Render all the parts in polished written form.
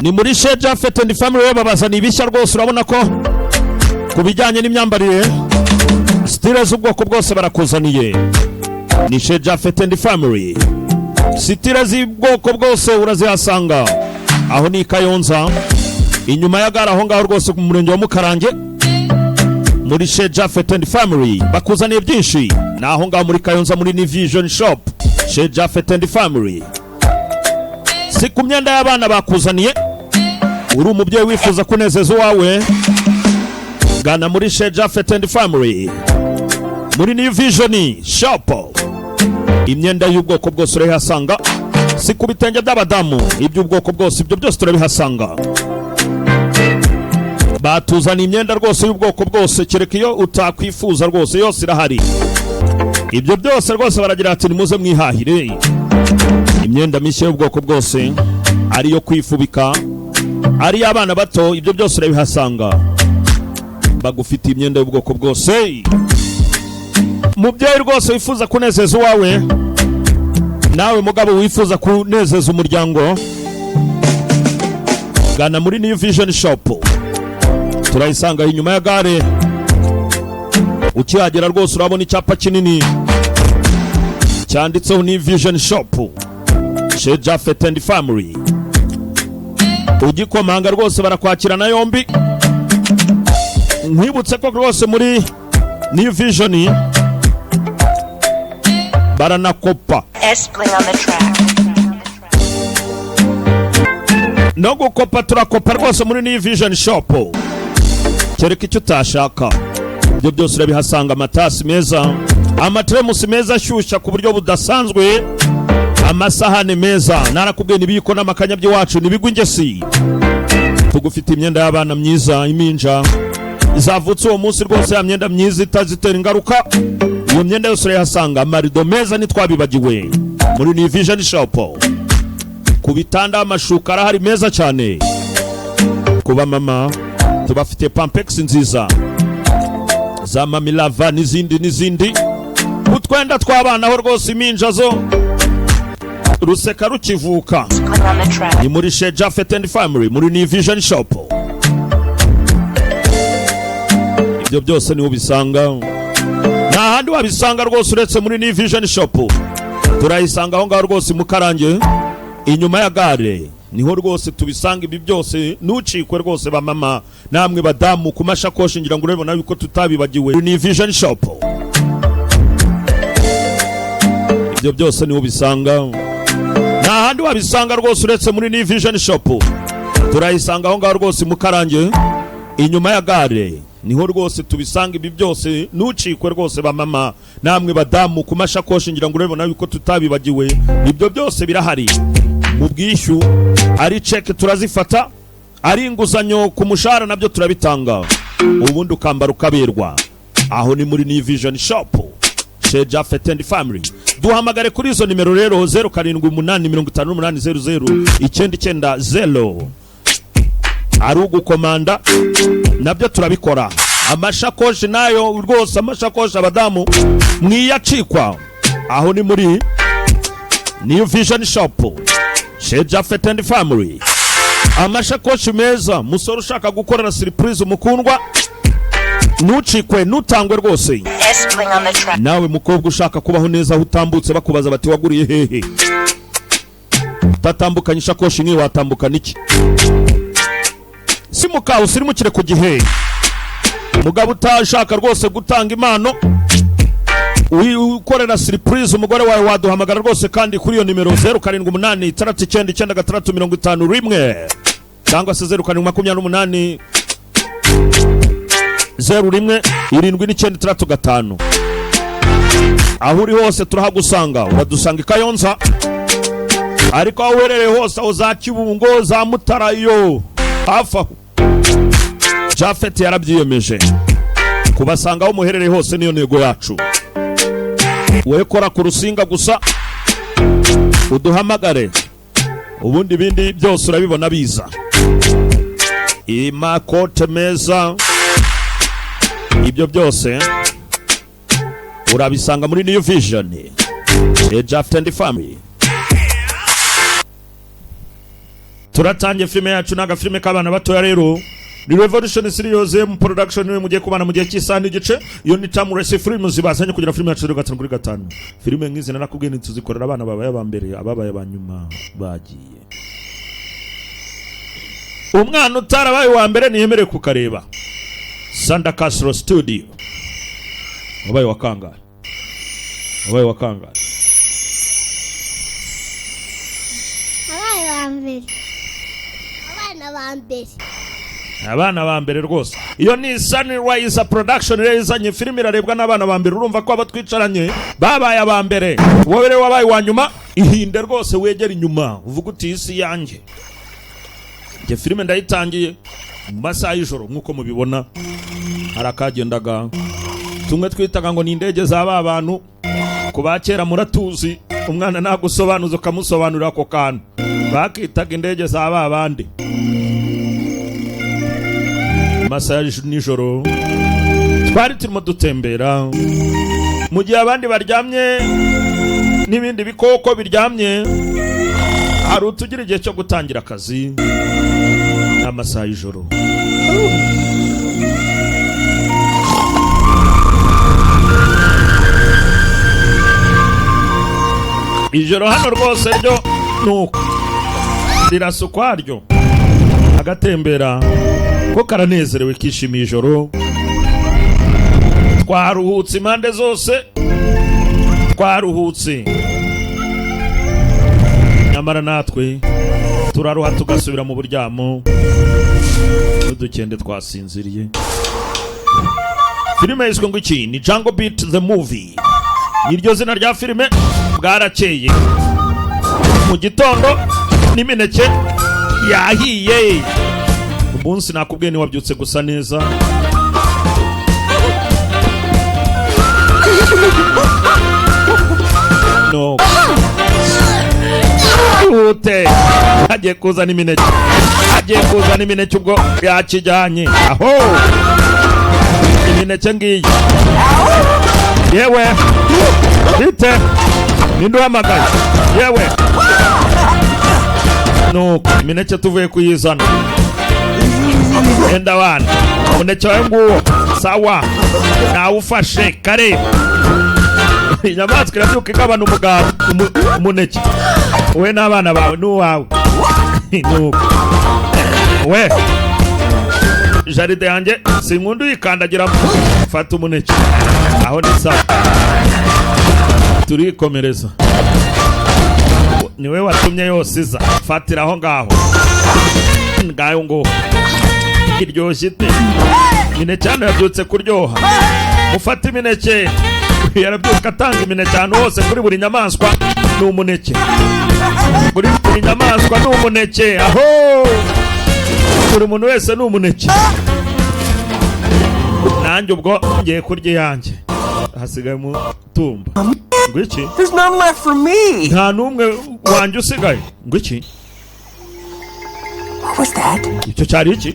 Ni muri Chez Japhet and Family, babazaniye ibishya rwose. Urabona ko ku bijyanye n'imyambarire, style z'ubwoko bwose barakuzaniye. Ni Chez Japhet and Family, style z'ubwoko bwose urazihasanga. Aho ni i Kayonza, inyuma ya gare, aho ngaho rwose mu murenge wa Mukarange, muri Chez Japhet and Family bakuzaniye byinshi. Ni aho ngaho muri Kayonza, muri New Vision Shop, Chez Japhet and Family. Si ku myenda y'abana bakuzaniye. Uri umubyeyi wifuza kunezeza uwawe, gana muri Chez Japhet and Family, muri New Vision Shop, imyenda y'ubwoko bwose urayihasanga. Si ku bitenge by'abadamu, iby'ubwoko bwose, ibyo byose turabihasanga. Batuzaniye imyenda rwose y'ubwoko bwose, kereka iyo utakwifuza rwose, yose irahari. Ibyo byose rwose baragira ati: "Nimuze mwihahire imyenda mishya y'ubwoko bwose, ariyo kwifubika, ari iy'abana bato, ibyo byose urabihasanga." Bagufitiye imyenda y'ubwoko bwose. Mubyeyi rwose wifuza kunezeza uwawe, nawe mugabo wifuza kunezeza umuryango, gana muri New Vision Shop. Turayisanga inyuma ya gare. Ukihagera rwose urabona icyapa kinini cyanditseho New Vision Shop, Chez Japhet and Family. Ugikomanga rwose barakwakirana yombi. Nkwibutse ko rwose muri New Vision baranakopa. S Bling on the track. No gukopa turakopa rwose muri New Vision Shop, kereka icyo utashaka, ibyo byose urabihasanga. Amatasi meza, amateremusi meza ashyushya ku buryo budasanzwe, amasahane meza, narakubwiye, n'ibiyiko n'amakanya by'iwacu n'ibigwa ingesi. Tugufite imyenda y'abana myiza, iminja zavutse uwo munsi rwose, ya myenda myiza itazitera ingaruka, iyo myenda yose urayihasanga. Amarido meza ntitwabibagiwe muri New Vision Shop. Ku bitanda, amashuka arahari meza cyane. Ku bamama tubafite Pampers nziza za Mamilava n'izindi n'izindi. Utwenda tw'abana ho rwose, iminja zo ruseka rukivuka. Bling on the track. Ni muri Chez Japhet and Family, muri New Vision Shop, ibyo byose niho ubisanga. Nta handi wabisanga rwose uretse muri New Vision Shop. Turayisanga aho ngaho rwose mu Karange, inyuma ya gare, niho rwose tubisanga ibi byose. Ntucikwe rwose, ba mama namwe badamu. Ku mashakoshi, ngira ngo urabibona yuko tutabibagiwe. New Vision Shop, ibyo byose niho ubisanga. Nta handi wabisanga rwose uretse muri New Vision Shop. Turayisanga aho ngaho rwose mu Karange, inyuma ya gare, niho rwose tubisanga ibi byose. Ntucikwe rwose, ba mama namwe badamu. Ku mashakoshi, ngira ngo urabibona yuko tutabibagiwe, ibyo byose birahari. Mu bwishyu, ari chèque turazifata, ari inguzanyo ku mushahara nabyo turabitanga, ubundi ukambara ukaberwa. Aho ni muri New Vision Shop, Chez Japhet and Family. Duhamagare kuri izo nimero rero: 0785800990. Ari ugukomanda nabyo turabikora. Amashakoshi nayo rwose, amashakoshi abadamu mwiyacikwa. Aho ni muri New Vision Shop, Chez Japhet and Family. Amashakoshi meza, musore ushaka gukorera surprise umukundwa, ntucikwe, ntutangwe rwose. S Bling on the track. Nawe mukobwa ushaka kubaho neza, aho utambutse bakubaza bati: "Waguriye hehe?" Utatambukanye ishakoshi nk'iyi watambukana iki? Si mukawe usirimukire ku gihe. Mugabo utashaka rwose gutanga impano, ukorera surprise umugore wawe, waduhamagara rwose kandi kuri iyo nimero: 0786996501, cyangwa se 0728 017 965. Aho uri hose turahagusanga. Uradusanga i Kayonza, ariko aho uherereye hose, aho za Kibungo, za Mutara, yo hafi aho, Japhet yarabyiyemeje kubasanga aho muherereye hose, niyo ntego yacu. Wowe kora ku rusinga gusa uduhamagare, ubundi ibindi byose urabibona biza. Imakote meza, ibyo byose urabisanga muri New Vision, Japhet and Family. Turatangiye filime yacu, ni agafilime k'abana batoya. Rero ni Revolution Series M Production, niwe mugiye kubana mu gihe cy'isaha n'igice. Iyo ni Tamuresi Films bazanye kugira filime yacu rero 5 kuri 5. Filime nk'izi narakubwiye ntituzikorera abana babaye aba mbere, ababaye aba nyuma bagiye. Umwana utarabaye uwa mbere ntiyemerewe kukareba. Sanda Castle Studio. Wabaye wa kangahe? Wabaye wa kangahe? Abana ba mbere, abana ba mbere. Abana ba mbere rwose. Iyo ni Sunrise Production rero izanye filime irarebwa n'abana ba mbere. Urumva ko abo twicaranye babaye aba mbere. Wowe rero wabaye wa nyuma, ihinde rwose, wegere inyuma uvuga uti: "Isi yanjye." Njye filime ndayitangiye mu masaha y'ijoro. Nk'uko mubibona, hari akagendaga tumwe twitaga ngo ni indege za ba bantu ku ba kera. Muratuzi, umwana nagusobanuza ukamusobanurira ako kantu bakitaga indege za ba bandi. Amasaha ya nijoro twari turimo dutembera mu gihe abandi baryamye n'ibindi bikoko biryamye. Hari utugira igihe cyo gutangira akazi n'amasaha y'ijoro. Ijoro hano rwose ryo nuko rirasa ukwaryo. Agatembera ko karanezerewe, kishimiye ijoro. Twaruhutse impande zose, twaruhutse, nyamara natwe turaruha tugasubira mu buryamo n'udukende twasinziriye. Filime yiswe ngo iki? Ni Jungle Beat the Movie, niryo zina rya filime. Bwarakeye mu gitondo n'imineke yahiye. Umunsi nakubwiye ntiwabyutse gusa neza. No ihute, agiye kuzana imineke, agiye kuzana imineke. Ubwo yakijyanye aho imineke ngiyi. Yewe, bite? Ninde uhamagaye? Yewe, nuko imineke tuvuye kuyizana. Enda wana, umuneke wawe nguwo. Sawa, nawufashe kare. Inyamaswa irabyuka igabana umugabo umuneke we n'abana bawe n'uwawe. Nuko we jardin yanjye sinkunda uyikandagiramo. Fata umuneke aho, ni sawa. Turikomereza. Niwe watumye yose iza. Fatira aho ngaho, ngayo ngo iryoshye ite imineke hano yabyutse kuryoha. Ufata imineke, yarabyuka atanga imineke ahantu hose. Kuri buri nyamaswa ni umuneke, kuri buri nyamaswa ni umuneke, aho buri muntu wese ni umuneke. Nanjye ubwo ngiye kurya iyanjye, hasigaye umutumba. Ngo iki? There's none left for me. Nta n'umwe wanjye usigaye. Ngo iki? What was that? Icyo cyari iki?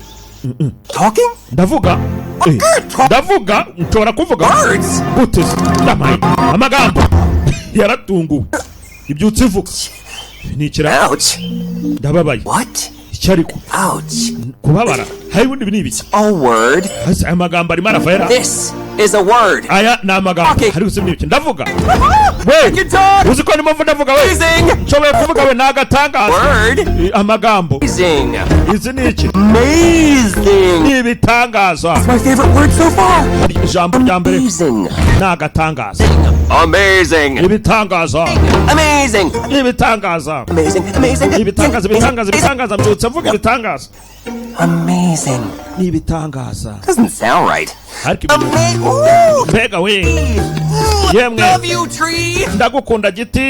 Talking? Ndavuga. Ndavuga, nshobora kuvuga. Words? Gute se? Ndamaye amagambo. Yaratunguwe, ibyutse ivuga ni ikiraro. Ouch. Ndababaye. What? Icyo ariko? Ouch. Kubabara hari ubundi. Ibi ni ibiki? A word. Hasi aya magambo arimo aravayera. This is a word. Aya ni amagambo. Okay. Hari gusa ibiki? Ndavuga we. You talk. Uzi ko ndimo ndavuga we? Amazing. Nshoboye kuvuga we, ni agatangaza. Word. Amagambo. Amazing. Izi ni iki? Amazing. Ni ibitangaza. My favorite word so far. Ijambo rya mbere Amazing. ni agatangaza. Amazing. Ibitangaza. Amazing. Ibitangaza. Amazing. Amazing. Ibitangaza, ibitangaza, ibitangaza. Mbyutse mvuga ibitangaza. Amazing. Ni ibitangaza. Doesn't sound right. Ariko ibintu Ooh. mbega we! Ooh, Yemwe. love you, tree. Ndagukunda giti.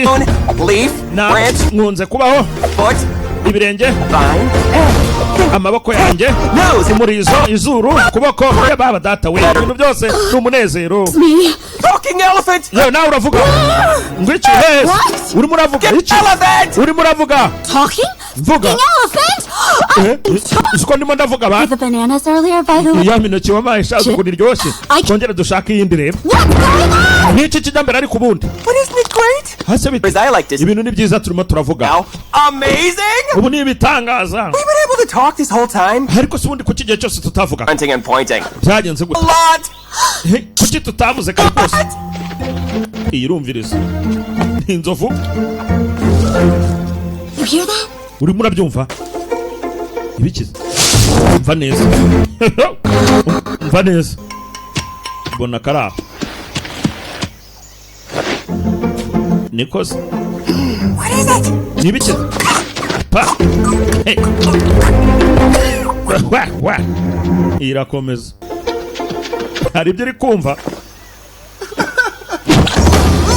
Leaf. Na Branch. nkunze kubaho. Foot. Ibirenge. Vine. Amaboko yanjye. Nose. Umurizo, izuru, ukuboko. Baba data we, ibintu byose ni umunezero. Me. Talking elephant. Yewe, nawe uravuga. Ngo iki? Heza. What? Urimo uravuga iki? Elephant. Urimo uravuga. Talking? Mvuga. Elephant? Eh, siko ndimo ndavuga ba The bananas earlier, by the way. Ya mineke wampaye ishaje ukuntu iryoshye, twongere dushake iyindi rero. What's going on? Niki kijya mbere ariko ubundi? But isn't it great? Hasi bite? As I like to Ibintu ni byiza, turimo turavuga. Now, amazing! Ubu ni ibitangaza. We've been able to talk this whole time. Ariko se ubundi kuki igihe cyose tutavuga? Grunting and pointing. Byagenze gute? A lot! He, kuki tutavuze kare kose? Iyi irumviriza, ni inzovu. You hear that? Urimo urabyumva ibikize? Umva neza, umva neza, mbona kari aho niko se. What is it? Ni ibikize pa. Hey. Wa, wa. Irakomeza, hari ibyo iri kumva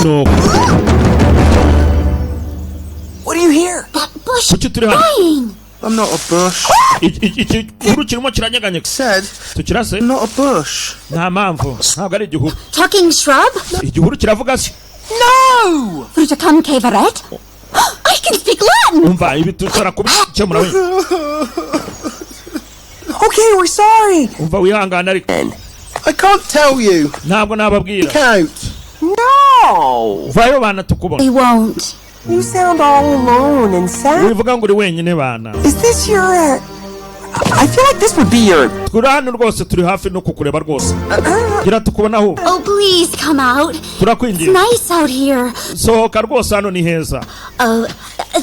nuko. What do you hear? That bush Kuki turi hano? dying. I'm not a bush. Iki gihuru kirimo kiranyeganyega. Said, Tukirase. not a bush. Nta mpamvu, ntabwo ari igihuru. Talking shrub? Igihuru kiravuga se? No! Fruticum cavaret? I can speak Latin! Umva, ibi dushobora kubikemura we. Okay, we're sorry. Umva, wihangane ariko. I can't tell you. Ntabwo nababwira. Count. No! Vayo bana, tukubona. We won't. You sound all alone and sad. Wivuga ngo uri wenyine bana. Is this your. I feel like this would be your. Turi hano rwose, turi hafi no kukureba rwose, gira tukubona aho. Oh, please come out. It's Turakwinginze. nice out here. Sohoka rwose, hano ni heza. Oh,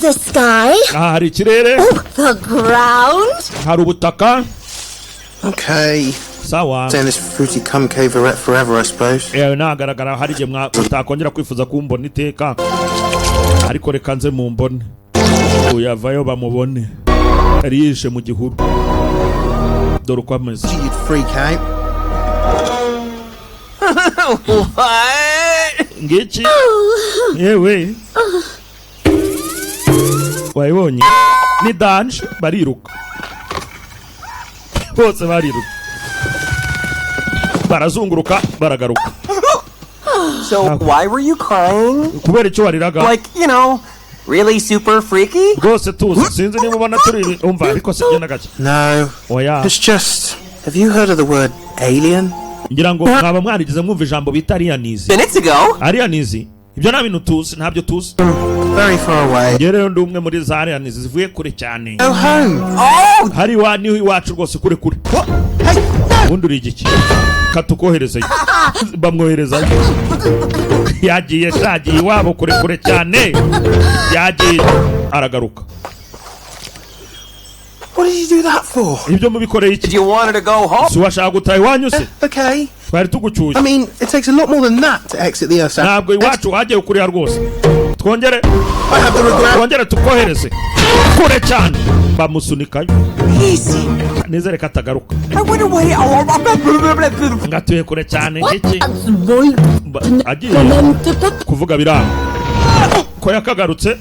the sky? Aha hari ikirere. Oh, the ground? Hari ubutaka. Okay. Sawa. Saying this fruity cum caveret forever, I suppose. Yewe, nagaragara hari igihe mutakongera kwifuza kumbona iteka, ariko reka nze mumbone. Uyavayo bamubone, yari yishe mu gihuru, dore uko ameze. You'd freak out. What? Ngiki yewe, wayibonye ni danger, bariruka bose, bariruka, barazunguruka, baragaruka. So, why were you crying? Kubera icyo wariraga? Like, really super freaky? Rwose tuzi, sinzi niba ubona turi, umva ariko sibyo na gake. No. Oya. It's just. Have you heard of the word alien? Ngira ngo mwaba mwarigeze mwumva ijambo bita aliens. Minutes ago? Aliens, ibyo nta bintu tuzi, ntabyo tuzi. Very far away. Njye rero ndi umwe muri za aliens zivuye kure cyane. Go home. Oh! Hari wa niho iwacu rwose, kure kure. Hey, no! Ubundi uri igiki? Katukoherezayo, bamwoherezayo, yagiye shagiye iwabo kure kure cyane, yagiye aragaruka. What did you do that for? Ibyo mubikoreye iki? Did you want her to go home? Si washaka gutaha iwanyu se? Okay. Twari tugucyuye. I mean, it takes a lot more than that to exit the Earth's Ntabwo iwacu hagiye kuriya rwose, twongere I have the regret. twongere tukohereze kure cyane, bamusunikayo. Easy. Nizere ko atagaruka. I wonder why. Oh, Ngatuye kure cyane iki? Agiye kuvuga biranga ko yakagarutse,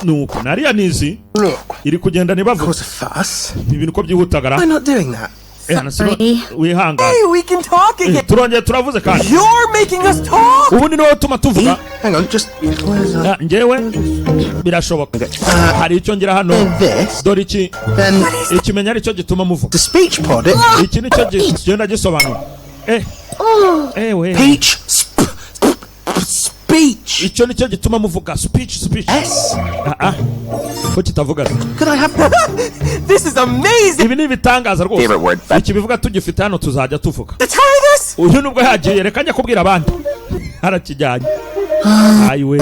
nuko nariya nizi Look, iri kugenda ntibavuge. cause a fuss. Ibintu ko byihutagara. We're not doing that. Eh, hano Sorry. wihangane. Hey, we can talk again. Turongeye turavuze kandi. You're making us talk. Ubundi niwowe utuma tuvuga. Hang on, just where's that? Ah, njyewe birashoboka hari icyo ngira hano. This, Dore iki. then Ikimenya aricyo gituma muvuga. the speech pod. It Iki nicyo kigenda gisobanura, eh ewe. peach speech. Icyo nicyo gituma muvuga, speech, speech. S. Ah ah, ko kitavuga se? Could I have? This is amazing. Ibi ni ibitangaza rwose. Favorite word. Iki bivuga tugifite hano, tuzajya tuvuga. To try this. Uyu nubwo yagiye, reka njya kubwira abandi, harakijyanye ayiwe,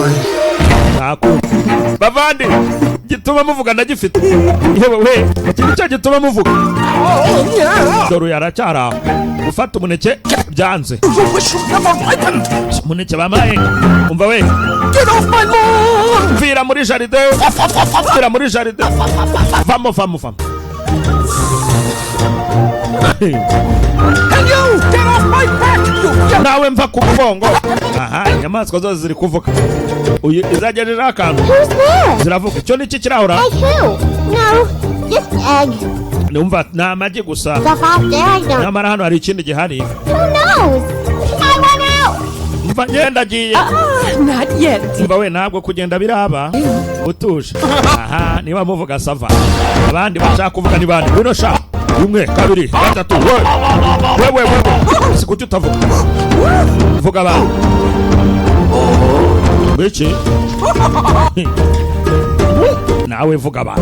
ntakumva bavandi, gituma muvuga ndagifite yewe we, iki nicyo gituma muvuga. Oh yeah. Dore uyu aracyari aho, gufata umuneke byanze. You wish you never ripened. Umuneke bamaye, umva we. Get off my lawn. Mvira muri jardin, mvira muri jardin, vamo, vamo, vamo. And you get off my back. You. Nawe mva ku mugongo. Aha inyamaswa zose ziri kuvuga, uyu izagejejeho akantu. Who's there? Ziravuga, icyo ni iki kirahura? Egg who? No, just egg. Numva ni amagi gusa. Stuff out there, I don't. Nyamara hano hari ikindi gihari. Who knows? I want out. Mva ngenda agiye. Not yet. Mva we, ntabwo kugenda biraba. Utuje aha, niba muvuga ça va. Abandi bashaka kuvuga ni bande? Ngwino sha, rimwe, kabiri, gatatu. We we we we, si kuki utavuga? Vuga ba ngwiki. Nawe vuga ba,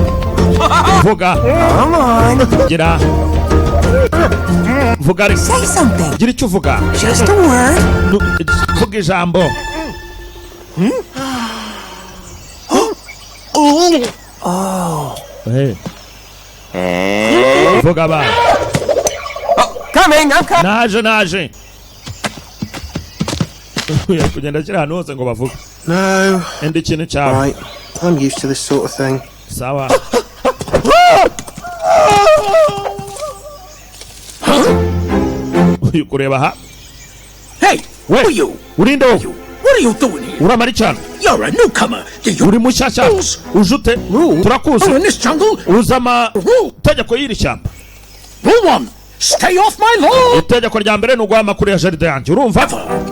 vuga. Come on. Gira vuga ariko. Say something. Gira icyo uvuga. Just a word. Vuga ijambo. Eh. Vuga ba. Coming. I'm coming. Naje, naje. Kugenda ashyira ahantu hose ngo bavuge. No. Enda ikintu cyawe. Right. I'm used to this sort of thing. Sawa. Uyu kureba aha. Hey, We who are you? Urinde wowe? What are you doing here? Uramara icyana. You're a newcomer. Do you Uri mushyashya, uje ute? Turakuzi. Oh, in this jungle? Uzi amategeko y'iri shyamba? Rule one, stay off my lawn. Itegeko rya mbere ni uguha amakuru ya jardin yanjye, urumva?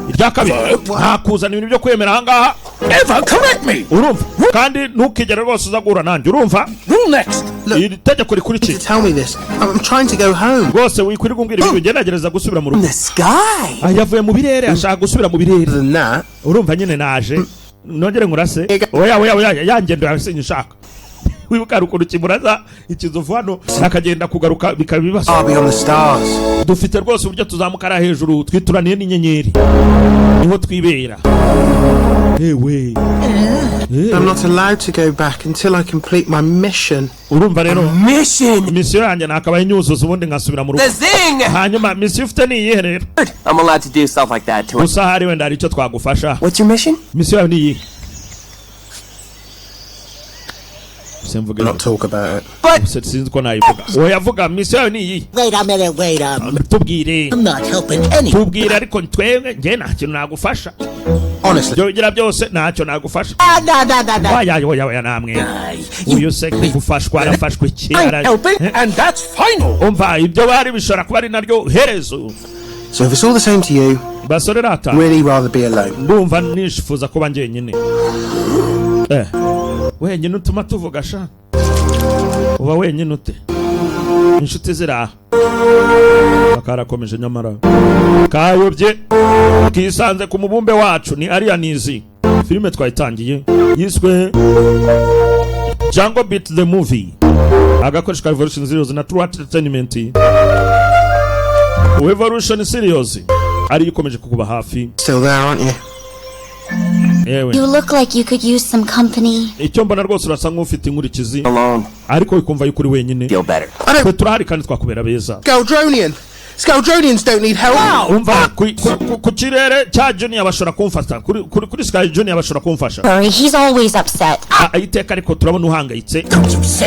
Irya kabiri, nta kuzana ibintu byo kwemera ahangaha. Ever correct me. Urumva? Kandi ntukigere rwose uza guhura nanjye, urumva? Rule next. Iri tegeko rikurikiye. Tell me this. I'm trying to go home. Rwose wikwirirwa umbwira ibintu, ngerageza gusubira mu rugo. The sky. Ah, yavuye mu birere, ashaka gusubira mu birere. Than that. Urumva nyine naje nongere nkurase. Oya, oya, oya, ya ngendo yawe sinyishaka. Wibuka hari ukuntu kimuraza ikizovu hano akagenda, kugaruka bikaba ibibazo. I'll be on the stars. Dufite rwose uburyo tuzamuka hariya hejuru, twituraniye n'inyenyeri, niho twibera ewe. I'm not allowed to go back until I complete my mission. Urumva rero. Mission. Misiyo yanjye nakabaye nyuzuza, ubundi nkasubira mu rugo. The zing. Hanyuma misiyo ufite ni iyihe rero? I'm allowed to do stuff like that to Gusa hari wenda hari icyo twagufasha. What's your mission? Misiyo yawe ni iyihe se? Mvuge? Not talk about it. Gusa sinzi ko nayivuga. Oya, vuga, misiyo yawe ni iyihe? Wait a minute, wait a minute. Tubwire. I'm not helping any. Tubwire, ariko twebwe njye nta kintu nagufasha. Honestly. Ibyo bigira byose ntacyo nagufasha. Ah, no, no, no, no. Oya, oya, oya, namwe uyu se gufashwa arafashwa iki? I'm helping, and that's final. Umva, ibyo bari bishobora kuba ari naryo herezo. So if it's all the same to you, Basore rata. really rather be alone. Ndumva nishifuza kuba njyenyine. Eh, wenyine utuma tuvuga sha. Uba wenyine ute? Inshuti ziri aha. Karakomeje, nyamara kayobye, kisanze ku mubumbe wacu. Ni Arianizi, filime twayitangiye yiswe Jungle Beat the Movie, agakoresho ka Revolution Series na True Entertainment. Revolution Series ariyo ikomeje kukuba hafi. Still there, aren't you? Yewe. You look like you could use some company. Icyo mbona rwose urasa nk'ufite inkurikizi. Alone. Ariko wikumva yuko uri wenyine. Feel better. Twe turahari kandi twakubera beza. Skaldronian! Skaldronians don't need help! Umva, ku kirere cya Junior bashobora kumfata, kuri Sky Junior bashobora kumfasha. Sorry, he's always upset. Ah, iteka ariko turabona uhangayitse,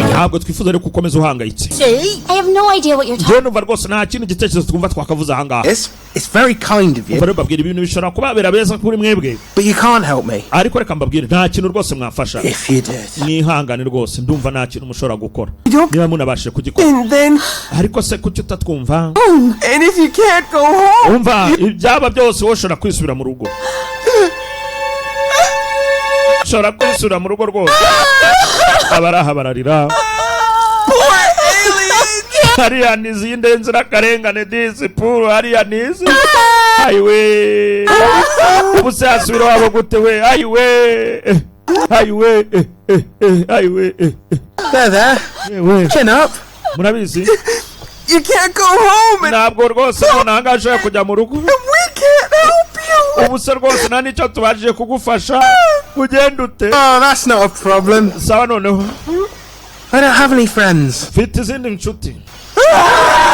ntabwo twifuza rero ko ukomeza uhangayitse. See? I have no idea what you're talking. Njyewe numva rwose nta kindi gitekerezo twumva twakavuze ahangaha. It's very kind of you, Umva rero mbabwira, ibintu bishobora kubabera beza kuri mwebwe, but you can't help me. ariko reka mbabwire, nta kintu rwose mwafasha. If you did. Mwihangane rwose, ndumva nta kintu mushobora gukora Don't- niba munabashije kugikora. And then, Ariko se kuki utatwumva? and if you can't go home, Umva, ibyaba byose wowe ushobora kwisubira mu rugo, ushobora kwisubira mu rugo rwose. Abaraha bararira. Poor aliens. Hariya nizi y'inzirakarengane disi puru hariya nizi. Ayiwe, ubu se yasubira iwabo gute we? Ayiwe, ayiwe, eh, eh, eh, ayiwe, eh, eh. There, there. Yewe. Chin up. Murabizi. You can't go home, and Ntabwo rwose none ahangaha ushobora kujya mu rugo. we can't help you. Ubu se rwose nta n'icyo tubashije kugufasha, ugenda ute? Oh, that's not a problem. Sawa noneho. I don't have any friends. Mfite izindi nshuti.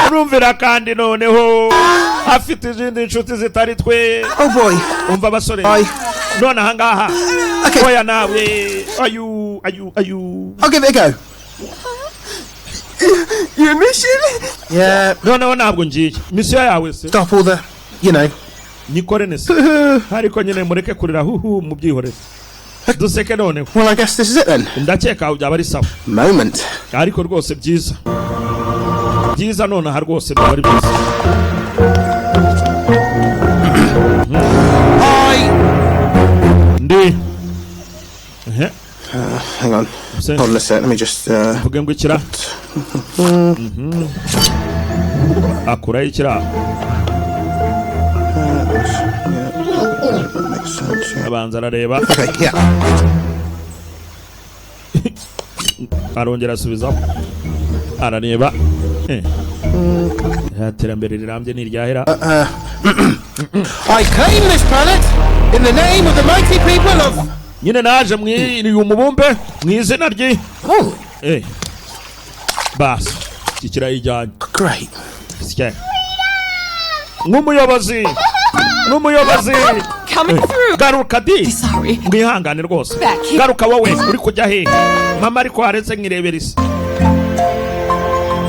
Urumvira kandi noneho afite izindi nshuti zitari twe. Oh boy. Umva basore. Bye. None ahangaha. Okay. Oya nawe, ayu ayu ayu. I'll give it a go. Your mission? Yeah. Noneho ntabwo ngiye. Misiyo yawe se? Stop all the. Nikore nese, ariko nyine mureke kurira, huhu, mubyihorere, duseke noneho. Well, I guess this is it then. Ndakeka byaba ari sawa. Moment. Ariko rwose byiza byiza, nonaha rwose byaba ari byiza. I Ndi. Ehe. Hang on. Hold on a sec. Let me just. Mvuge ngo ikira. Akuraho ikiraha. Yeah, that makes sense. Yeah. Abanza arareba. Okay, yeah. Arongera asubizaho, arareba. Ya terambere rirambye ntiryahera. I claim this planet in the name of the mighty people of. Nyine naje mu uyu mubumbe mu izina ryi basi iki kirayijyanye. Great. Sike. Nk'umuyobozi Coming through. Garuka di. Sorry. Mwihangane rwose. Back here. Garuka wowe, uri kujya hehe mama? Ariko waretse nkirebera isi.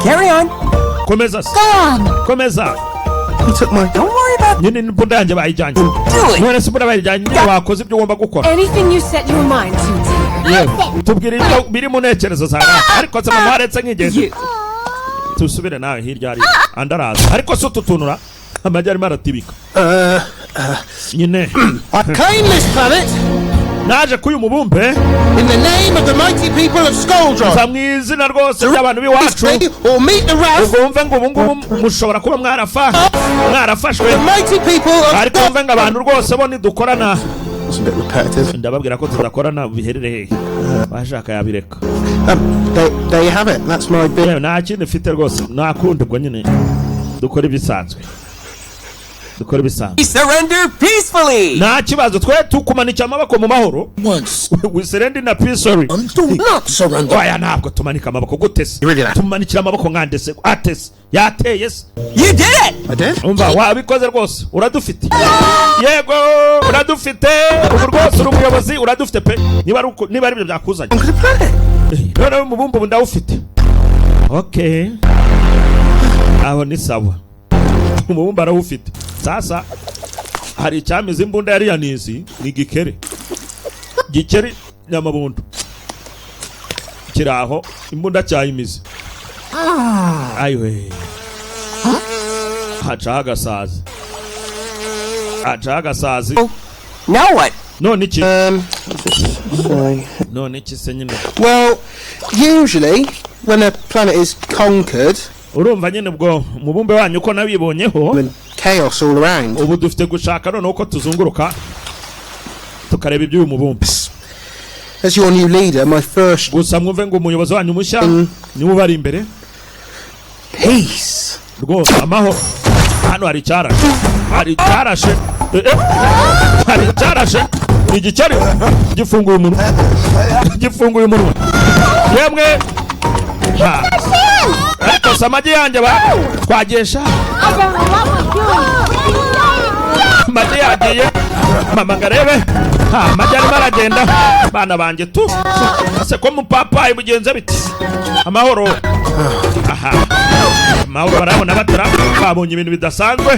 Carry on. Komeza se. Go on. Komeza. He took my. Don't worry about Nyine imbunda yanjye bayijyanye. Do it. None se imbunda bayijyanye, nyine wakoze ibyo ugomba gukora. Anything you set your mind to, dear. Yewe, tubwire ibyo biri mu ntekerezo zawe. Ariko se mama, waretse nkigenda. You. Tusubire nawe hirya hari andi araza, ariko si utu tunura amagi arimo aratibika nyine. I claim this planet Naje k'uyu mubumbe in the name of the mighty people of Skoldron. nza mu izina rwose ry'abantu b'iwacu. Or meet the wrath Ubwo wumve ngo ubu ngubu mushobora kuba mwarafashwe. the mighty people of. Ariko wumve ngo abantu rwose bo nidukorana. That's a bit repetitive. Ndababwira ko tudakorana, biherere hehe, washaka yabireka. There you have it. That's my bit. Yewe, nta kindi mfite rwose, nta kundi. Ubwo nyine dukora ibisanzwe, dukora ibisanzwe. Surrender peacefully. Nta kibazo, twe tukumanikira amaboko mu mahoro. Once. We surrender na peacefully. Do not surrender. Oya, ntabwo tumanika amaboko. Gute se? Really? Tumanikira amaboko nkande se? Ate se yateye se? You did it. I did. Umva, wabikoze rwose, uradufite. Yego, uradufite ubu rwose, uri umuyobozi, uradufite pe. Niba ari ibyo byakuzanye. Conquer the planet. Noneho umubumbe ubu ndawufite. Okay, aho ni sawa, umubumbe arawufite. Sasa hari icyamize imbunda yari yanizi, ni igikeri. Gikeri nyamabundu kiri aho, imbunda cyayimize. Ayiwe, hacaho agasazi, hacaho agasazi. Now what? None iki? Sorry. None iki se nyine? Well, usually when a planet is conquered, Urumva nyine ubwo umubumbe wanyu uko nabibonyeho, and chaos all around. ubu dufite gushaka noneho uko tuzunguruka tukareba iby'uyu mubumbe. As your new leader, my first Gusa mwumve ngo umuyobozi wanyu mushya niwe ubari imbere. Peace. Rwose amahoro. Hano hari icyarashe, hari icyarashe. Hari icyarashe, ni igikeri gifunguye umunwa, gifunguye umunwa yemwe. Ha. Ariko se amagi yanjye ba twagesha? I don't know what we're doing. Amagi yagiye, mama ngo arebe. Ha, amagi arimo aragenda, bana banjye tu. Ese ko mupapayi bugenze biti? Amahoro, aha, amahoro. Barabona batara babonye ibintu bidasanzwe.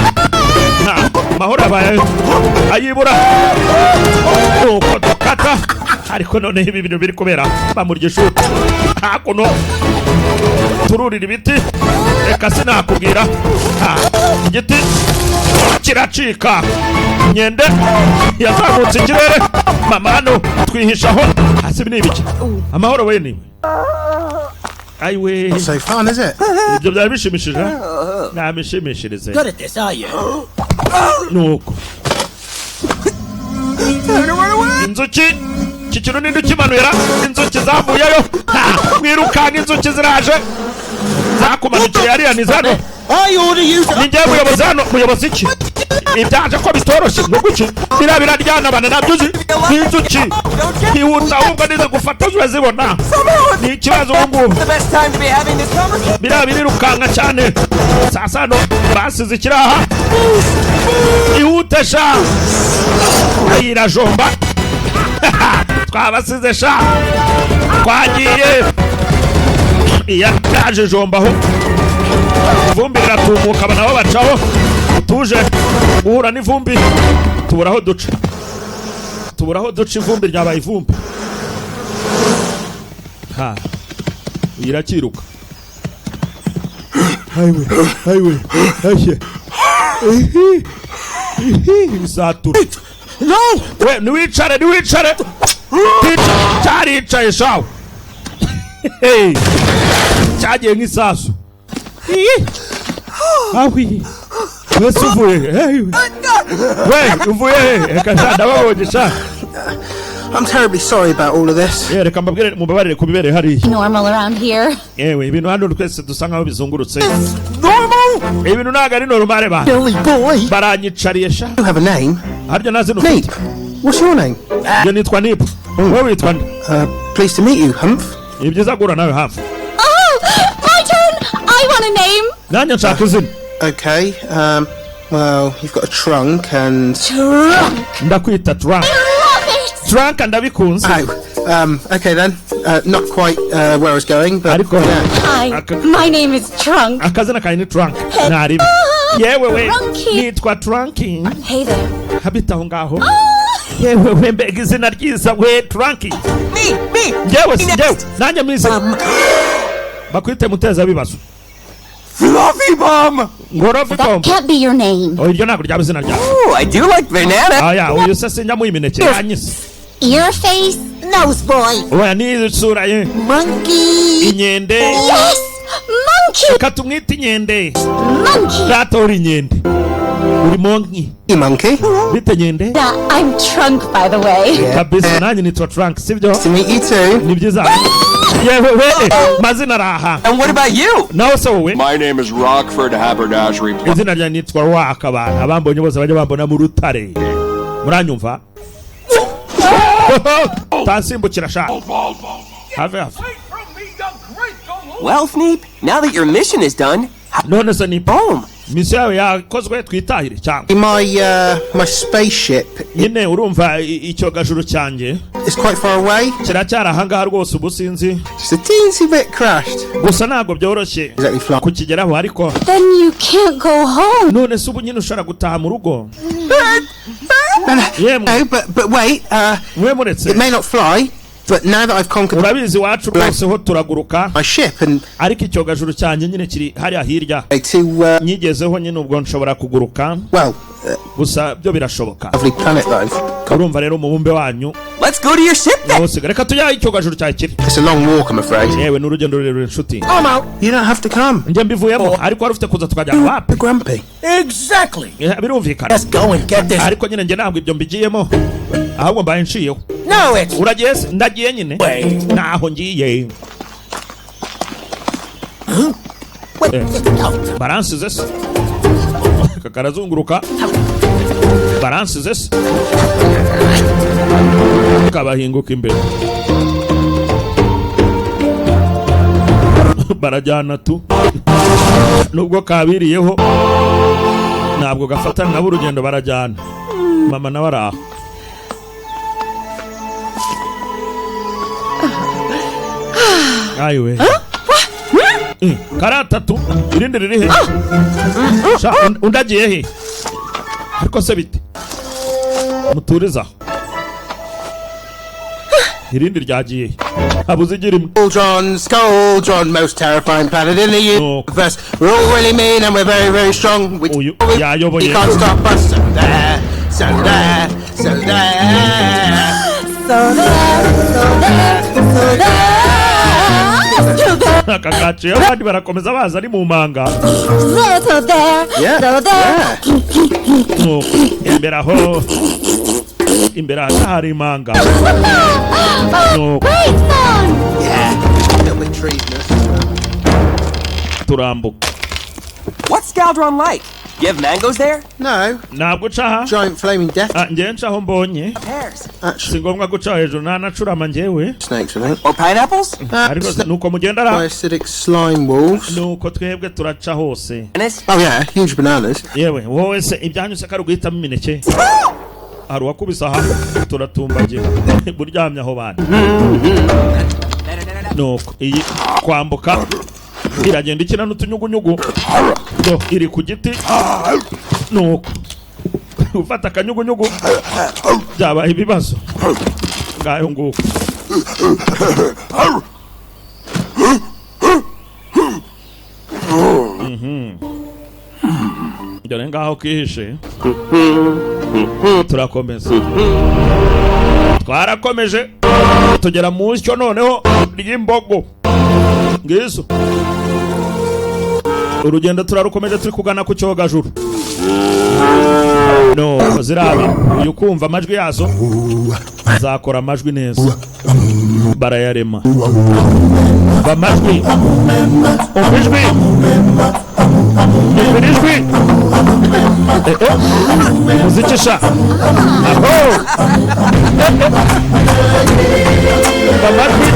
Ha, amahoro abaye ayibura nuko dukata. Ariko noneho ibi bintu biri kubera bamurya ishuti hakuno, tururira ibiti. Reka sinakubwira. Ha, igiti kiracika, inkende yazamutse ikirere. Mama hano twihishaho hasi. Ibi ni ibiki? Amahoro we niwe ayiwe. Not so fun, is it? Ibyo byari bishimishije, namishimishirize. Good at this, are you? Nuko inzuki, iki kintu ninde ukimanura? Inzuki zavuyeyo. Ha, mwirukanka, inzuki ziraje zakumanukiye hariya. Ni zano. I order you to. Ni njyewe muyobozi hano. Muyobozi iki? Ibyaje ko bitoroshye ni uguki? Biriya biraryana bana, nabyo uzi ni inzuki. Ihuta ahubwo nize gufata ziba ni ikibazo ubu ngubu. The best time to be having this conversation. Biriya birirukanka cyane. Sasa hano basize ikiraha. Ihute sha, irajomba. Twabasize sha, twagiye. Iya yaje jombaho, ivumbi riratumuka, aba nabo bacaho. Tuje guhura n'ivumbi, tubura aho duca, tubura aho duca, ivumbi ryabaye ivumbi. Ha, irakiruka. Ayiwe, ayiwe, ayiwe, ihi, ihi, ibisatura. No! We, niwicare, niwicare. Cyaricaye shawe. Hey! Cyagiye nk'isasu. Iyi! Ahwi! Wese uvuye he? Hey! We, uvuye he? Reka sha, ndababonye sha. I'm terribly sorry about all of this. Ye, reka mbabwire, mubabarire ku bibereye hariya. Normal around here. Yewe, ibintu hano twese dusa nkaho bizungurutse. Normal? Ibintu ntabwo ari normal ba. Billy boy. Baranyicariye sha. You have a name. Harya nta zina ufite? Neep. What's your name? Njye nitwa Nip. Wowe witwa nde? Pleased to meet you, Humph. Ni byiza guhura nawe hafi. Oh, my turn! I want a name! Nanjye nshaka izina. Okay. Well, you've got a trunk and. Trunk! Ndakwita Trunk. I love it! Trunk, ndabikunze. Oh. Okay then. Not quite where I was going, but Ariko yeah. Hi, my name is Trunk. Akazina kanjye ni Trunk. Ntaribi. Yewe we. Trunky. Nitwa Trunky. Hey there. Habita aho ngaho. Yewe we, mbega izina ryiza we, Trunky. Me, me. Njyewe si njyewe, nanjye mwize bakwite muteza bibazo. Fluffy bomb. Ngorofi That bomb. can't be your name. Oh, iryo ntabwo ryaba izina ryawe. Oh, I do like banana. Aya, uyu se sinyamuha imineke yanyise. Ear face? Nose boy. Oya, ni isura ye. Monkey. Inkende. Yes! Monkey! Reka tumwite inkende. Monkey! Data, uri inkende, uri monkey. You monkey. Bite, nkende? Yeah, I'm Trunk, by the way. Kabisa, nanjye nitwa Trunk, sibyo? To meet you too. Ni byiza. Yewe we, mazina araha. And what about you? Nawe se wowe? My name is Rockford Haberdashery. Izina ryanjye nitwa Rwaka. Abantu abambonye bose bajya bambona mu rutare, muranyumva? Tansimbukira sha, have have. Well, Sneep, now that your mission is done, None se ni home. Misiyo yawe yakozwe, twitahire cyangwa? My spaceship Nyine urumva icyogajuru cyanjye is quite far away. kiracyari ahangaha rwose, ubu sinzi. Just a teensy bit crashed. Gusa ntabwo byoroshye Exactly fly. kukigeraho, ariko Then you can't go home. None se ubu nyine ushobora gutaha mu rugo? No, no, Yemwe. no, but wait. Mwe muretse. It may not fly, but now that I've conquered Urabizi, iwacu rwose ho turaguruka, my ship and ariko icyogajuru cyanjye nyine kiri hariya hirya. to Nyigezeho nyine, ubwo nshobora kuguruka. well, Gusa byo birashoboka. lovely planet though. Urumva rero umubumbe wanyu Let's go to your ship then. nawusiga, reka tujye aho icyogajuru cyawe kiri. It's a long walk, I'm afraid. Yewe, ni urugendo rurerure, inshuti. I'm out. You don't have to come. Njye mbivuyemo, ariko wari ufite kuza tukajyana, wapi? Grumpy. Exactly. Birumvikana. Let's go and get this. Ariko nyine njye ntabwo ibyo mbigiyemo, ahubwo mbaye nciyeho. No, it's Uragiye se? Ndagiye nyine. way. Ntaho ngiye. Wait, Eh. Baransize se? Aka karazunguruka, baransize se? Kabahinguka imbere, barajyana tu. Nubwo kabiriyeho, ntabwo gafatana nabo urugendo, barajyana. Mama nawe ari aho. Ayiwe. Kari atatu, irindi riri he? Sha, undi agiye he? Ariko se bite? Muturize aho. Irindi ryagiye he? Habuze igira imwe. Cauldron, Scaldron, most terrifying planet in the universe. We're all really mean and we're very, very strong. We, Uyu we, yayoboye. you can't stop us. So there, so there, so there. So there, so there, so there. So there, Aka kaciye, abandi barakomeza baza, ari mu manga. there, so there, Yeah, so there. yeah. Nuko imbere aho, imbere aha hari imanga. Nuko Great song! Yeah. A little bit treasonous. turambuka. What's Scaldron like? You have mangoes there? No, Ntabwo uca aha. giant flaming death. Ah, njyewe ncaho mbonye. Pears. Actually, Si ngombwa guca hejuru, ntanacurama njyewe. snakes, I think. Or pineapples? Ariko nuko mugenda ara Acidic slime wolves. Nuko twebwe turaca hose. Bananas? Oh yeah, huge bananas. Yewe wowe se, ibyanyu se kari uguhitamo imineke? Hari uwakubise aha, turatumbagira buryamye aho bana. Nuko iyi kwambuka iragenda ikina n'utunyugunyugu. Do, iri ku giti. Nuko ufata akanyugunyugu byabaye ibibazo. Ngayo nguko. Dore ngaho kihishe. Turakomeza, twarakomeje. Tugera mu nshyo noneho ry'imbogo ngizo. Urugendo turarukomeje, turi kugana ku cyogajuru. No zirabi uyu kumva amajwi yazo, zakora amajwi neza, barayarema. Umva amajwi, umva ijwi, umva ijwi. Eh, eh. Umuziki sha aho. Eh, eh. Umva amajwi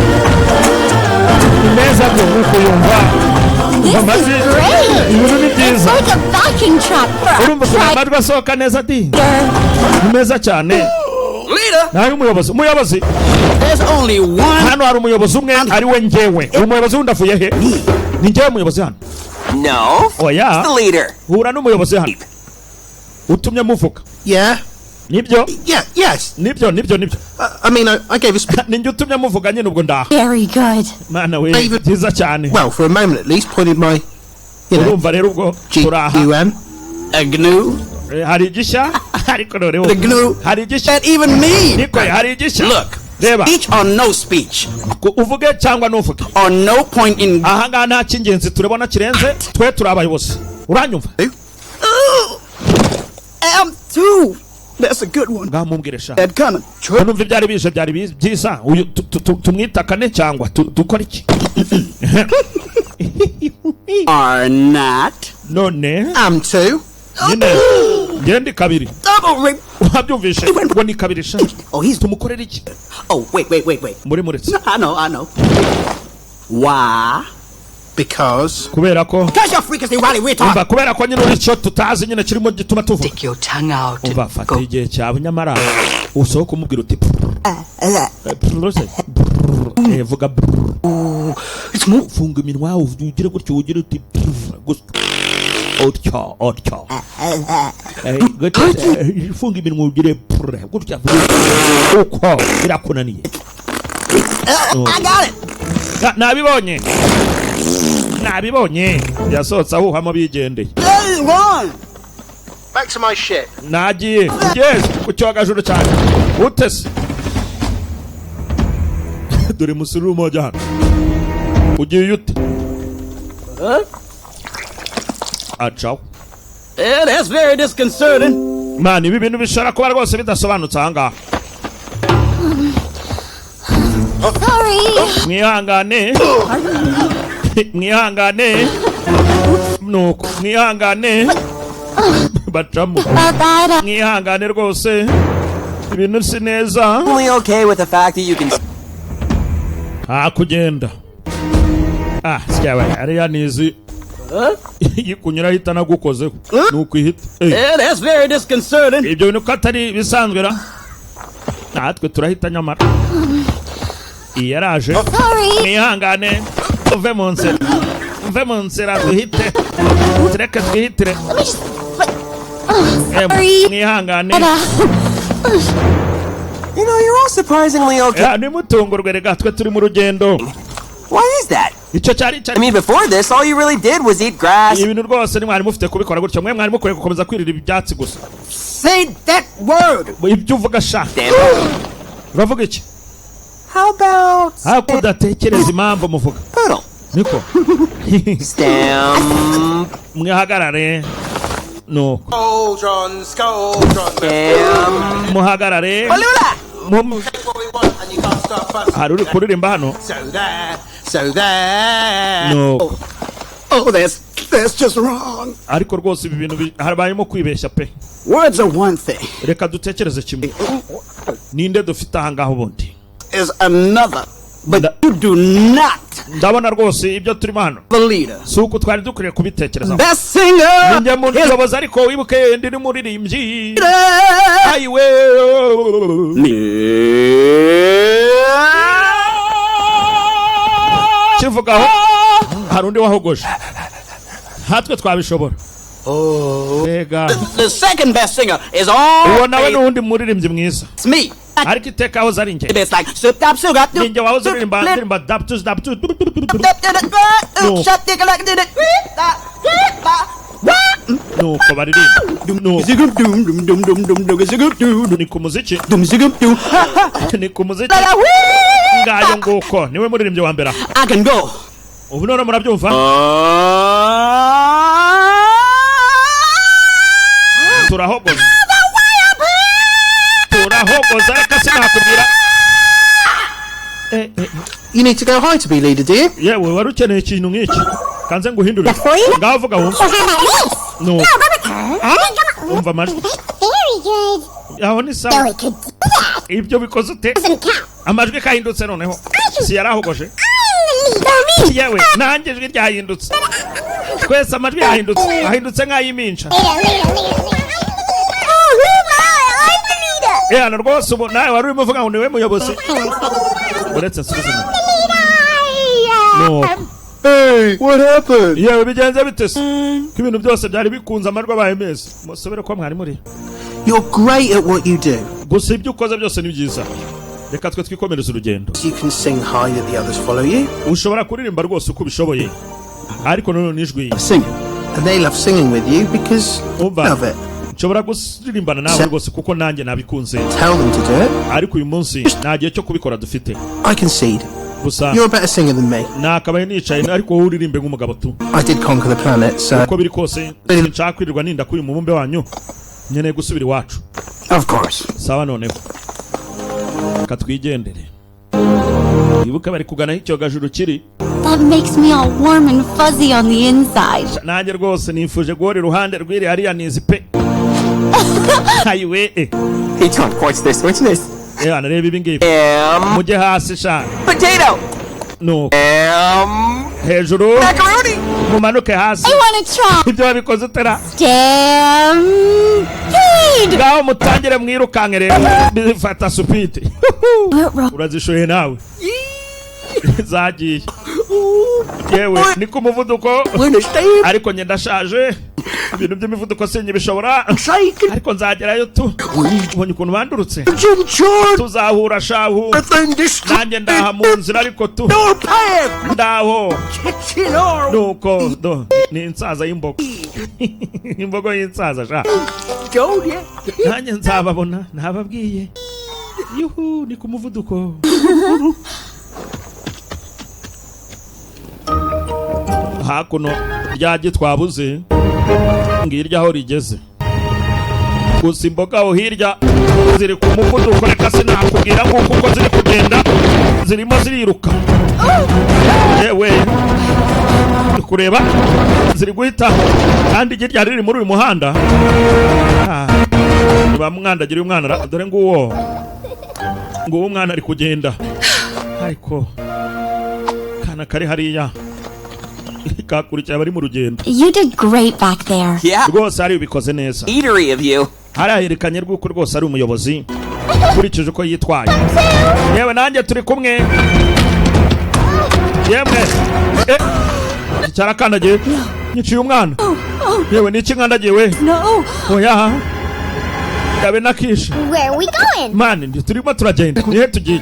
ni meza byo nk'uko uyumva. This Umva is amajwi. great. Ibintu ni It's byiza. like a backing track for Urumva ukuntu amajwi asohoka neza di, ni meza cyane. Leader, Nawe umuyobozi, umuyobozi. there's only one. Hano hari umuyobozi umwe, ari we njyewe. Umuyobozi wundi avuye he? Ni njyewe muyobozi hano. No. Oya. The leader. Hura n'umuyobozi hano utumye muvuga. Yeah? Nibyo. Yeah, yes. Nibyo, nibyo, nibyo. I mean, I gave a speech. Ninjye utumye muvuga nyine, ubwo ndaha. Very good. Mana we, byiza cyane. Well, for a moment at least, pointed my, you know, Urumva rero ubwo turaha. G U N. A GNU. Eh, hari igishya ariko noneho. The GNU. Hari igishya. That even me. Niko hari igishya. Look. Reba. Speech or no speech. Uvuge cyangwa ntuvuge. Or no point in. Ahangaha nta cy'ingenzi turabona kirenze, twe turi abayobozi, uranyumva? M2. That's a good one. Ngaho mumbwire sha. That coming. Numva ibyari bije byari byiza. Uyu tumwitakane cyangwa dukore iki? Are not. None Am two. Nyine ngende kabiri. Double rip. Wabyumvishe ngo ni kabiri sha. Oh, he's. Tumukorere iki? Oh, wait, wait, wait, wait. Muri muretse. I know, I know. Why? Because. Kubera ko. Because you're freakishly wily retard. Umva, kubera ko nyine uri icyo tutazi nyine kirimo gituma tuvuga. Stick your tongue out. Umva, fata igihe cyawe, nyamara usohoke umubwira uti brrr. Eh, brrr se, brrr. Eh, vuga brrr. Funga iminwa ugire gutyo, ugire uti brrr, gusa utyo utyo. Eh, gutyo, eh, funga iminwa ugire brrr, gutya uko birakunaniye. I got it. Nabibonye, nabibonye, yasohotse ahuhamo bigendeye. Hey, Ron. Back to my ship. Nagiye, yes, ku cyogajuru cyane utese. Dore musururu moja hano, ugiye ute? Acaho. Yeah, that's very disconcerting. Man, ibi bintu bishobora kuba rwose bidasobanutse ahangaha. Sorry. Mwihangane, mwihangane, nuko mwihangane, bacamo. About that. Mwihangane rwose, ibintu si neza. Only okay with the fact that you can Nta kugenda. Ah, syawe ariya nizi yikunyura ahita anagukozeho, ni ukwihita. Eh, Yeah, that's very disconcerting. Ibyo bintu ko atari ibisanzwe ra, natwe turahita nyamara iyi yaraje. Sorry. Mwihangane, uve mu nzira, uve mu nzira duhite, tureke twihitire. Let me just. But, oh, Eh, sorry. mwihangane. You know, you're all surprisingly okay. Eh, nimutungurwe rega, twe turi mu rugendo. Why is that? Icyo cyari cyari I mean, before this, all you really did was eat grass. Ibintu rwose nimwari mufite kubikora gutyo, mwe mwari mukwiye gukomeza kwirira ibyatsi gusa. Say that word. Ibyo uvuga sha. Damn it. Uravuga iki? How about Ariko udatekereza impamvu muvuga. poodle? Niko. Stamp. Mwihagarare nuko. Scoldron, Scoldron. Stamp. Muhagarare. Balula! Take what we want and you can't stop us. Hari uri kuririmba hano. So there, so there. Nuko. Oh, that's just wrong. Ariko rwose ibi bintu habayemo kwibeshya pe. Words are one thing. Reka dutekereze kimwe, ninde dufite ahangaha ubundi? Is another. But you do not Ndabona rwose ibyo turimo hano the leader. si uku twari dukwiriye kubitekerezaho. Best singer. Ninjye muyobozi, ariko wibuke ndi n'umuririmbyi ayiwe. Kivugaho hari undi wahogoje, natwe twabishobora. Mbega. The second best singer is all. Uwo nawe ni uwundi muririmbyi mwiza. It's me. Ariko iteka ahoze ari njye. It's like stop, sugar. Ninjye wahoze uririmba ndirimba daptu daptu. No. Nuko baririmba. Nuko ni ku muziki, ni ku muziki. Ngayo nguko, niwe muririmbyi wa mbere aha. I can go. Ubu none murabyumva, turahogoza, turahogoza, reka sinakubwira. Eh, eh. You need to go high to be leader, do you? Yewe, wari ukeneye ikintu nk'iki, kanze nguhindure. Ngaho vuga wumve. Nuko umva amajwi. Very good. Aho ni sawa. We could do that. Ibyo bikoze ute? Doesn't count. Amajwi kahindutse noneho, si yarahogoje? I'm the leader. Me. Yewe, nanjye ijwi ryahindutse, twese amajwi yahindutse, ahindutse nk'ay'iminca. Leader, leader, leader, leader. Oh, who am I? I'm the leader. Ehana rwose, ubu nawe wari urimo uvuga ngo niwe muyobozi. Uretse nsubize inyuma. Nuko. Hey, what happened? Yewe, bigenze bite se ko ibintu byose byari bikunze, amajwi abaye meza? Musubire ko mwari muri. You're great at what you do. Gusa ibyo ukoze byose ni byiza, reka twe twikomereze urugendo. You can sing high that the others follow you. Ushobora kuririmba rwose uko ubishoboye, ariko nanone ijwi Sing. And they love singing with you because you Umva. love it. Nshobora kuririmbana nawe rwose kuko nanjye nabikunze. Tell them to do it. Ariko uyu munsi nta gihe cyo kubikora dufite. I concede. Gusa You're a better singer than me. nakabaye nicaye, ariko wowe uririmbe nk'umugabo tu. I did conquer the planet, so. Uko biri kose, sinshaka kwirirwa ninda kuri uyu mubumbe wanyu, nkeneye gusubira iwacu. Of course. Sawa, noneho reka twigendere. Ibuka bari kugana aho icyogajuru kiri. That makes me all warm and fuzzy on the inside. Nanjye rwose nifuje guhora iruhande rw'iri hariya nizi pe, ayiwe eh. Hey, Tom, what's this? What's this? Reba, reba ibi ngibi. Mujye hasi sha. Potato. Nuko hejuru. Macaroni. Mumanuke hasi. I want to try. Ibyo wabikoze utera. Stampede! Ngaho mutangire mwirukanke rero, bifata speed. Urazishoye nawe, zagiye. Yewe, ni ku muvuduko, ariko njye ndashaje, ibintu by'imivuduko sinyibishobora, ariko nzagerayo tu. Ubonye ukuntu bandurutse, tuzahura shahu. Nanjye ndaha mu nzira, ariko tu ndaho. Nuko do ni insaza y'imbogo, imbogo y'insaza sha. Nanjye nzababona, nababwiye. Yuhu, ni ku muvuduko. Hakuno ryagi twabuze, ngirya aho rigeze. Gusa imboga aho hirya ziri ku muvuduko, reka sinakubwira nguko uko ziri kugenda, zirimo ziriruka. Yewe, ndi kureba ziri guhita, kandi igi ryari riri muri uyu muhanda. Ah, bamwandagira umwana dore nguwo, nguwo umwana ari kugenda, ariko kana kari hariya kakurikiye abari mu rugendo. You did great back there. Yeah. Rwose hari ubikoze neza. Eatery of you. Hariya yerekanye rw'uko rwose ari umuyobozi ukurikije uko yitwaye. Yewe, nanjye turi kumwe. Yemwe, eh, cyarakandagiye, nyiciye umwana. Yewe, ni iki nkandagiye we? No. Oya, yabe nakishe. Where are we going? Mani, ndi turimo turagenda, nihe tugiye?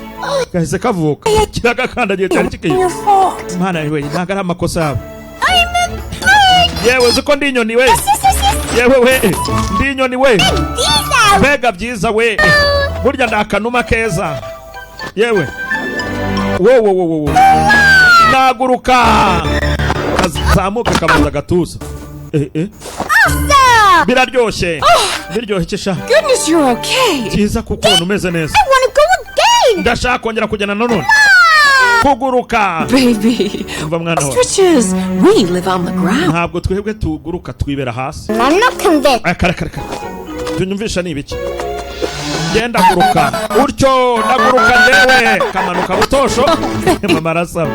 Gahise kavuka, kiragakandagiye, cyari kikiye. Your fault. Mana we, ntabwo ari amakosa yabo. I'm a bird. Yewe, uzi ko ndi inyoni we? Yewe we, ndi inyoni we. These are Mbega byiza we, burya ndi akanuma keza. Yewe, wo wo wo wo wo, naguruka, kazamuka, kabanza agatuza. Eh eh. Awesome. Biraryoshye, biryoshye sha. Goodness, you're okay. Byiza kuko ubona umeze neza. I want to go again. Ndashaka kongera kugenda nanone kuguruka. Baby. Umva mwana wawe. Ostriches, we live on the ground. Ntabwo twebwe tuguruka, twibera hasi. I'm not convinced. Kare kare kare, tunyumvisha ni ibiki? Genda guruka utyo, ndaguruka njyewe, kamanuka butosho. Mama arasaba.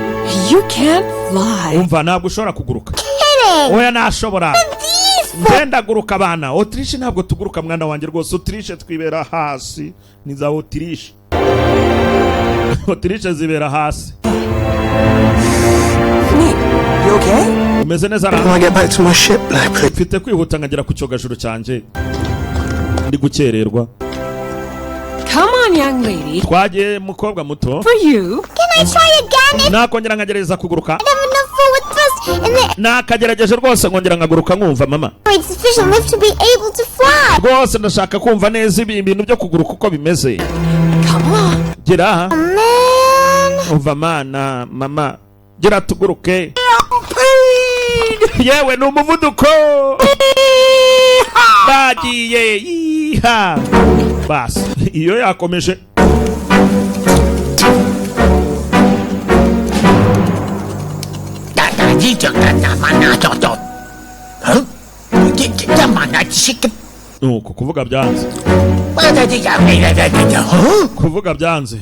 You can't fly. Umva, ntabwo ushobora kuguruka. Kidding. Oya, nashobora. These Ngenda guruka abana. Autruche ntabwo tuguruka, mwana wanjye rwose. Autruche twibera hasi, ni za autruche, autruche zibera hasi. Nick, you okay? Umeze neza ra? Can I get back to my ship now, please? Mfite kwihuta nkagera ku cyogajuru cyanjye, ndi gukererwa. Come on, young lady. Twagiye, mukobwa muto. For you. Can I try again if Nakongera nkagerageza kuguruka? I have enough forward thrust in the Nakagerageje rwose nkongera nkaguruka nkumva, mama. air sufficient lift to be able to fly. Rwose ndashaka kumva neza ibi ibintu byo kuguruka uko bimeze. Come on. Gira aha. Man. Umva mana, mama, gira tuguruke. Yewe, ni umuvuduko bagiye yiha basi iyo yakomeje. Nuko kuvuga byanze, kuvuga byanze.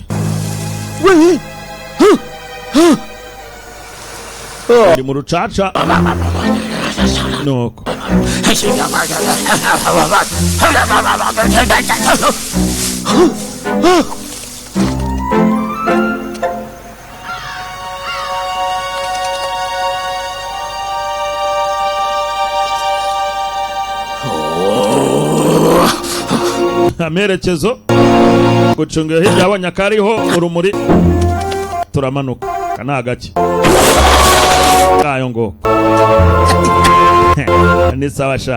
Ari mu rucaca nuko. Amerekezo gucunga hirya, yabonye akariho urumuri. Turamanuka, aka ni agake kayo ngo ni sawa sha.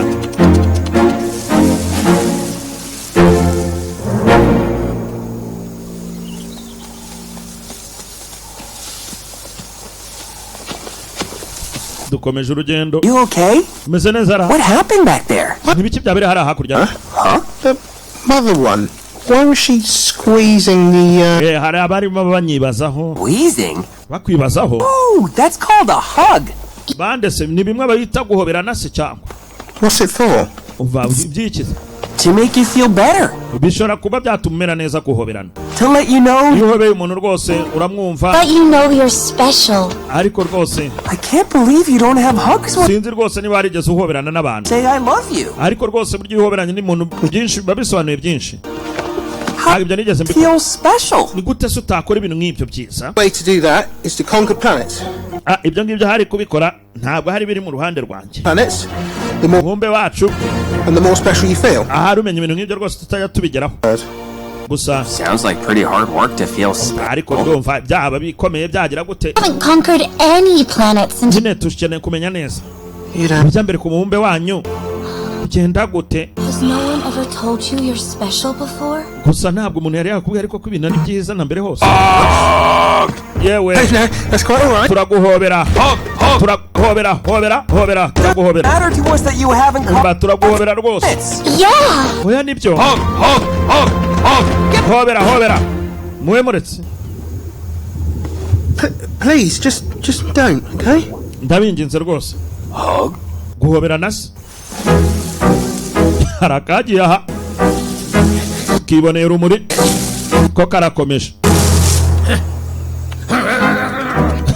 Dukomeje urugendo. You okay? Umeze neza ra? What happened back there? Ntibiki byabereye hariya hakurya? Huh? The mother one. Why was she squeezing the, Hari abarimo banyibazaho. Wheezing? Bakwibazaho. Oh, that's called a hug. Bande se ni bimwe bayita guhoberana se cyangwa? What's it for? Umva, ibyikize. To make you feel better. Bishobora kuba byatuma umera neza guhoberana. To let you know. Iyo uhobeye umuntu rwose uramwumva. But you know you're special. Ariko rwose I can't believe you don't have hugs when sinzi rwose niba warigeze uhoberana n'abantu. say I love you. Ariko rwose burya iyo uhoberanye n'umuntu byinshi biba bisobanuye byinshi. Ntabwo ibyo nigeze mbikora. Feel special. Ni gute se utakora ibintu nk'ibyo byiza? Way to do that is to conquer planets. Ah, ibyo ngibyo hari kubikora ntabwo hari biri mu ruhande rwanjye. Planets, the more Umubumbe wacu and the more special you feel. Ahari umenya ibintu nk'ibyo rwose tutajya tubigeraho gusa. Sounds like pretty hard work to feel special. Ariko ndumva byaba bikomeye byagira gute. Haven't conquered any planet since Nyine dukeneye kumenya neza You don't. ibya mbere ku mubumbe wanyu bigenda gute. Has no one ever told you you're special before? Gusa ntabwo umuntu yari yakubwiye ariko ko ibintu ari byiza na mbere hose. Yewe. No, that's quite all right. Turaguhobera, turaguhobera, hobera, hobera, turaguhobera. Matter to us that you haven't Umva, turaguhobera rwose. planets. Yeah! Oya, nibyo, hobera, hobera, muwe muretse. Please, just don't, okay? Ndabinginze rwose. Guhobera na se hari akagiye aha kiboneye urumuri ko karakomeje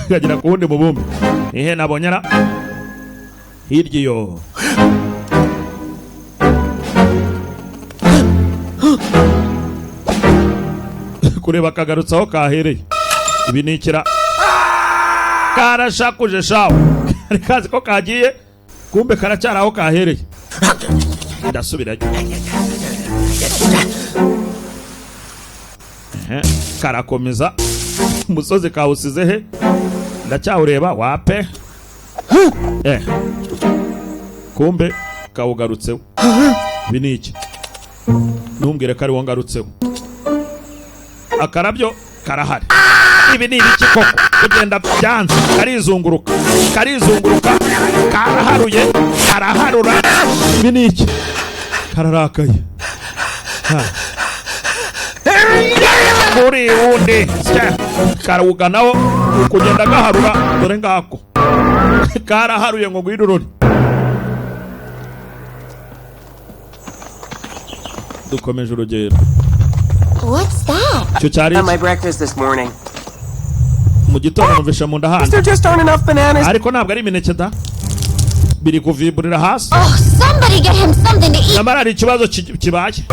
kagera ku wundi mubumbe. Ihe nabonye ra hirya iyo kureba kagarutse aho kahereye. Ibi ni ikira karashakuje shawe, kari kazi ko kagiye, kumbe karacyari aho kahereye. Ndasubirayo. Ehe, karakomeza. Umusozi kawusize he? Ndacyawureba wape. Kumbe kawugarutseho. Ibi ni iki? Ntumbwire ko ari wo ngarutseho. Akarabyo karahari. Ibi ni ibiki koko? Kugenda byanze, karizunguruka, karizunguruka, karaharuye, karaharura. Ibi ni iki? Kararakaye. Ha. Kuri wundi sya, karawuganaho kugenda gaharura. Dore ngako karaharuye ngo ngwirurore. Dukomeje urugendo. What's that? Icyo cyari Had my breakfast this morning. Mu gitondo numvisha mu nda handi. There just aren't enough bananas. Ariko ntabwo ari imineke da, biri kuviburira hasi. Oh, somebody get him something to eat. Nyamara hari ikibazo kibaye.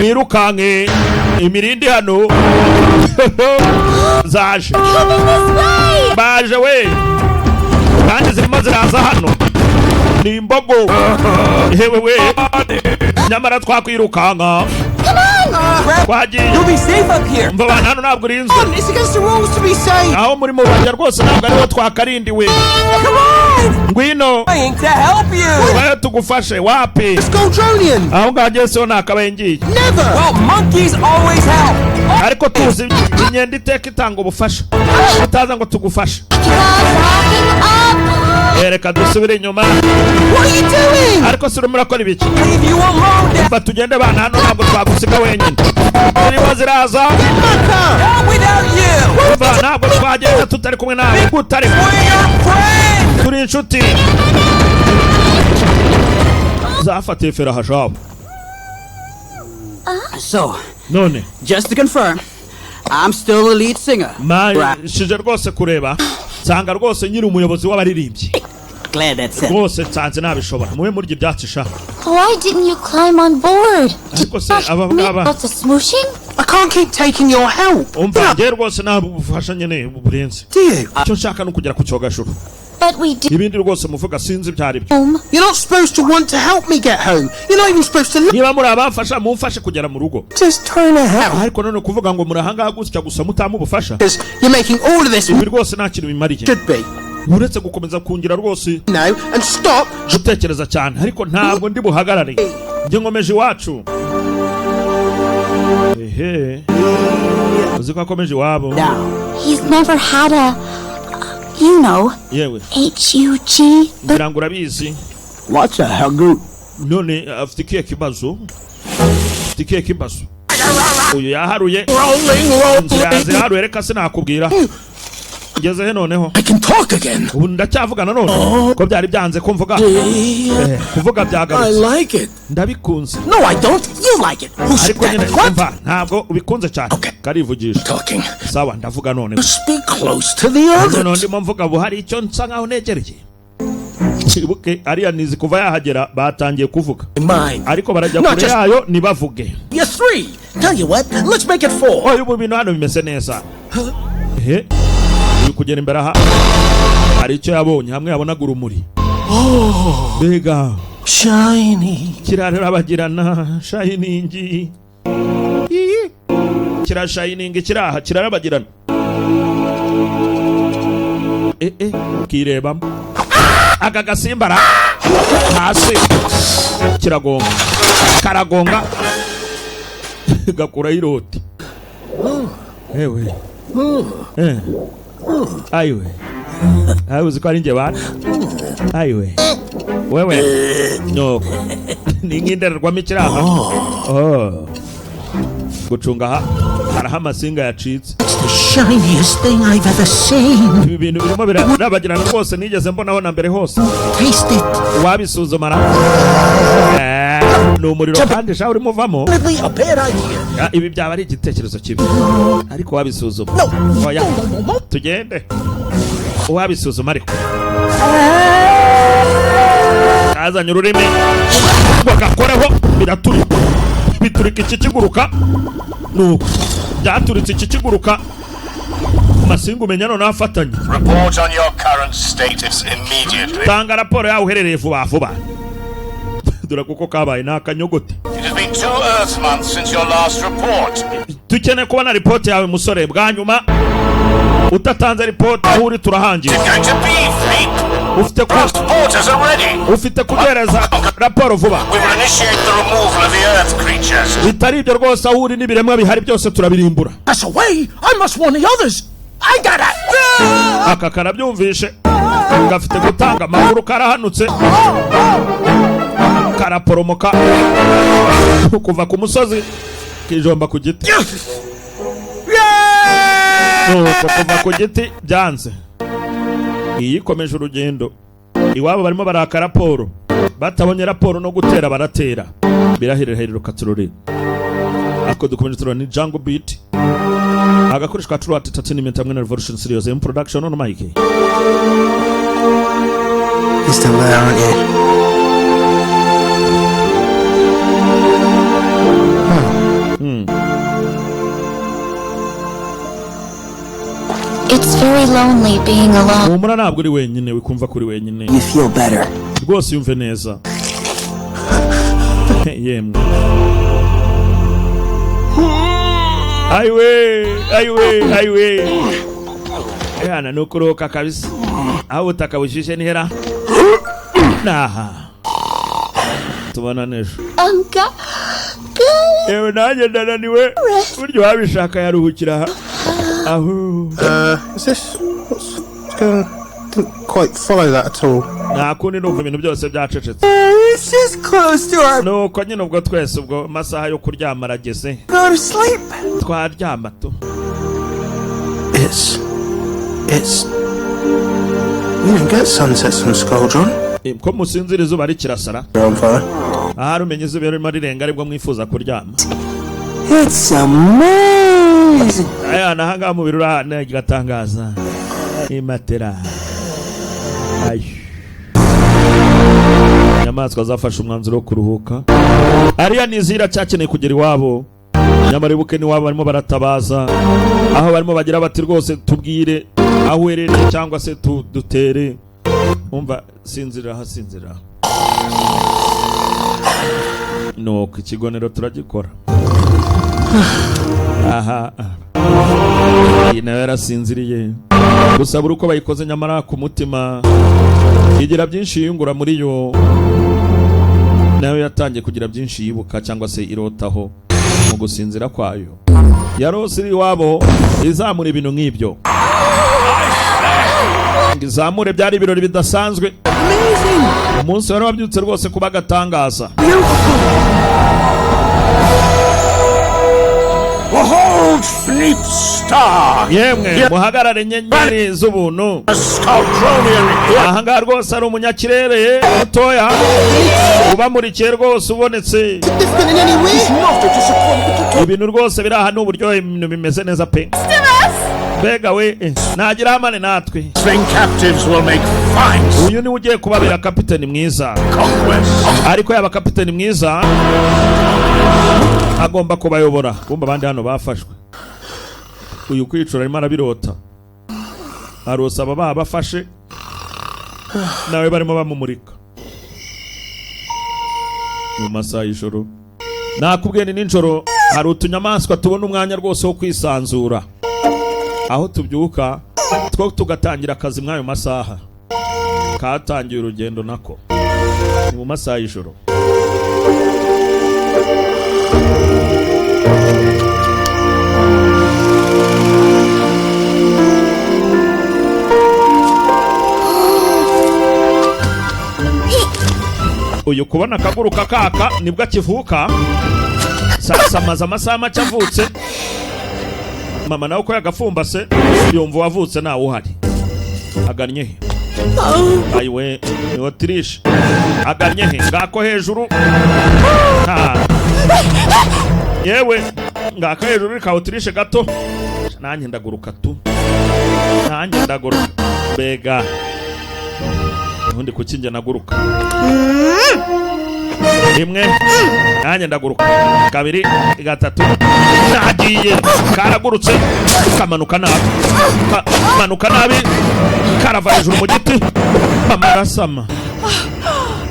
Mwirukanke, imirindi hano zaje. Coming this way! Baje we, kandi zirimo ziraza hano. Ni imbogo. Yewe we, nyamara twakwirukanka. Twagiye. You'll be safe up here. Umva abantu, hano ntabwo urinzwe. Come on, it's against the rules to be safe. Aho muri mu bajya rwose ntabwo ariho twakarindiwe. Come on! Ngwino. Trying to help you. Bayo tugufashe wapi? Let's go, Dronian. Aho ngaho ageze ho nakabaye ngiye. Never. Well, monkeys always help. Ariko tuzi inkende iteka itanga ubufasha, utaza ngo tugufashe. Reka dusubire inyuma. What are you doing? Ariko si urimo urakora ibiki? Leave you alone, Dad. Umva, tugende bana, hano ntabwo twagusiga wenyine, zirimo ziraza. Not without you. Umva, ntabwo twagenda tutari kumwe nawe, utari We're your friends. Turi inshuti. Zafatiye feraha jabo. So, None just to confirm, I'm still the lead singer. Right. Mashije rwose kureba nsanga rwose nyiri umuyobozi w'abaririmbyi. Glad that's it. Rwose nsanze nabishobora. Mube murya ibyatsi sha. Why didn't you climb on board? Ariko se aba Me ngaba about the smooshing? I can't keep taking your help. Umva, njye rwose ntabwo ubufasha nyine burenze. Do you? Icyo nshaka ni ukugera ku cyogajuru. But we do. Ibindi rwose muvuga sinzi ibyo ari byo. Home. You're not supposed to want to help me get home. You're not even supposed to Niba muri abamfasha, mumfashe kugera mu rugo. Just trying to help. Ariko none kuvuga ngo muri ahangaha gutya gusa mutama ubufasha. Because you're making all of this Ibi rwose nta kintu bimariye. should be. Uretse gukomeza kungira rwose No, and stop. gutekereza cyane, ariko ntabwo ndi buhagarare, njye nkomeje iwacu. Ehe, uzi ko akomeje iwabo. Down. He's never had a, Yewe. H-U-G. Ngira ngo urabizi. What's a hagu? None afite ikihe kibazo? Afite ikihe kibazo? Uyu yaharuye inzu, yaziharuye. Reka sinakubwira ngeze he noneho. I can talk again. Ubu ndacyavuga nanone ko byari byanze ko mvuga. Kuvuga I byagarutse. Like it. Ndabikunze. No, I don't. You like it. Who said Ariko nyine that? What? umva, ntabwo ubikunze cyane. Okay. Karivugisha. Talking. Sawa, ndavuga none. Speak close to the Noneho others. ndimo mvuga ubu hari icyo nsa nkaho negereye. Ibuke ariya nizi kuva yahagera batangiye kuvuga. Mine. Ariko barajya Not kure just- yayo ntibavuge. You're three. Tell you what, let's make it four. Oya, ubu bintu hano bimeze neza. Ehe, uri kugera imbere aha hari icyo yabonye hamwe yabonaga urumuri. Mbega! Shiny. Kirarabagirana, shining. Ii. Kirashining, kiraha kirarabagirana. Eh eh, kirebamo aka gasimba ra hasi kiragonga, karagonga, gakuraho iroti. Ewe eh, ayiwe ayiwe, uzi ko ari njye bana? Ayiwe wewe, nuko ni nk'indorerwamo ikiraha. Oh. Gucunga aha hariho amasinga yacitse. It's the shiniest thing I've ever seen. Ibi bintu birimo birabagirana rwose nigeze mbonaho na mbere hose. Taste it. Wabisuzuma ra? Ni umuriro kandi sha urimo uvamo. Definitely a bad idea. Ah, ibi byaba ari igitekerezo kibi, ariko wabisuzuma. No. Oya. No, no, no, no. Tugende, wabisuzuma. Ariko kazanye ururimi ngo gakoreho, biraturika, biturika iki kiguruka. Nuko byaturitse iki kiguruka, amasinga umenya noneho afatanye. Report on your current status immediately. Tanga raporo yawe uherereye vuba vuba. Dore kuko kabaye ni akanyogote. It has been 2 Earth months since your last report. Dukeneye kubona ripoti yawe musore bwa nyuma. Utatanze ripoti aho uri turahangira. It's going to be, Fleet. Ufite ku Transporters are ready. Ufite kuduhereza raporo vuba. We will initiate the removal of the Earth creatures. Bitari ibyo rwose, aho uri n'ibiremwa bihari byose turabirimbura. Pass away. I must warn the others. I gotta. Aka karabyumvishe, gafite gutanga amakuru, karahanutse, karaporomoka kuva ku musozi kijomba ku giti. Nuko kuva ku giti byanze, iyi ikomeje urugendo iwabo barimo baraka raporo. Batabonye raporo no gutera baratera, birahirira turore. Ako dukomeje turora ni Jungle Beat, agakoresho ka True Entertainment hamwe na Revolution Studios M Production on mic. You're still there, aren't you? It's very lonely being alone. Humura, ntabwo uri wenyine, wikumva ko uri wenyine. You feel better. Rwose yumve neza. Yemwe, ayiwe, ayiwe, ayiwe! Yana ni ukuruhuka kabisa. Aho ubutaka bushyushye nihera naha tubona n'ejo. Uncle. Yewe, nanjye ndananiwe. Buryo wabishaka yaruhukira aha aho. Is this. What's going on? Didn't quite follow that at all. Nta kundi, numva ibintu byose byacecetse. It's just close to our Nuko nyine ubwo twese ubwo amasaha yo kuryama arageze. Go to sleep. Twaryama tu. It's. We don't get sunsets from Scaldron. Ko musinzira izuba rikirasara? You're on fire. Ahari umenya izuba ririmo rirenga aribwo mwifuza kuryama. It's amazing. Aya nahangaha umubiri urahana igatangaza imatera. Ayo, inyamaswa zafashe umwanzuro wo kuruhuka. Ariya nizira cyakeneye kugera iwabo, nyamara ibuke n'iwabo barimo baratabaza, aho barimo bagira bati: "Rwose tubwire aho uherereye cyangwa se dutere." Umva, sinzira aha, sinzira. Nuko ikigonero turagikora aha. Iyi nayo yarasinziriye gusa buri uko bayikoze, nyamara ku mutima igira byinshi yiyungura muri yo. Nayo yatangiye kugira byinshi yibuka cyangwa se irotaho mu gusinzira kwayo. Yarose iri iwabo izamura ibintu nk'ibyo, ngo izamure. Byari ibirori bidasanzwe, umunsi wari wabyutse rwose kuba agatangaza. Behold, Fleet Star! Yemwe, muhagarare inyenyeri z'ubuntu. Scaldronian Ahangaha rwose ari umunyakirere mutoya ubamurikiye rwose ubonetse. Ibintu rwose biri aha ni uburyohe, ibintu bimeze neza pe. Mbega we, nagira amane natwe. Sling captives will make fine Uyu niwe ugiye kubabera kapiteni mwiza. Conquest. Ariko yaba kapiteni mwiza, agomba kubayobora. Kumva abandi hano bafashwe. Uyu kwicura arimo arabirota, arose aba babafashe nawe barimo bamumurika mu masaha y'ijoro. Nakubwiye ni nijoro, hari utunyamaswa tubona umwanya rwose wo kwisanzura, aho tubyuka two tugatangira akazi mw'ayo masaha. Katangiye urugendo nako ni mu masaha y'ijoro. Uyu kubona akaguruka kaka nibwo akivuka. Sasa amaze amasaha make avutse. Mama nawe uko yagafumbase yumva uwavutse ntawe uhari. Agannye he? Ayiwe, ni otirishe. Agannye he? Ngako hejuru. Ha. Yewe, ngako hejuru ni ka otirishe gato. Nanjye ndaguruka tu, nanjye ndaguruka. Mbega ubundi kuki njye naguruka? Rimwe, nanjye ndaguruka. Kabiri, gatatu, nagiye. Karagurutse kamanuka nabi, kamanuka nabi, karava hejuru mu giti. Mama arasama.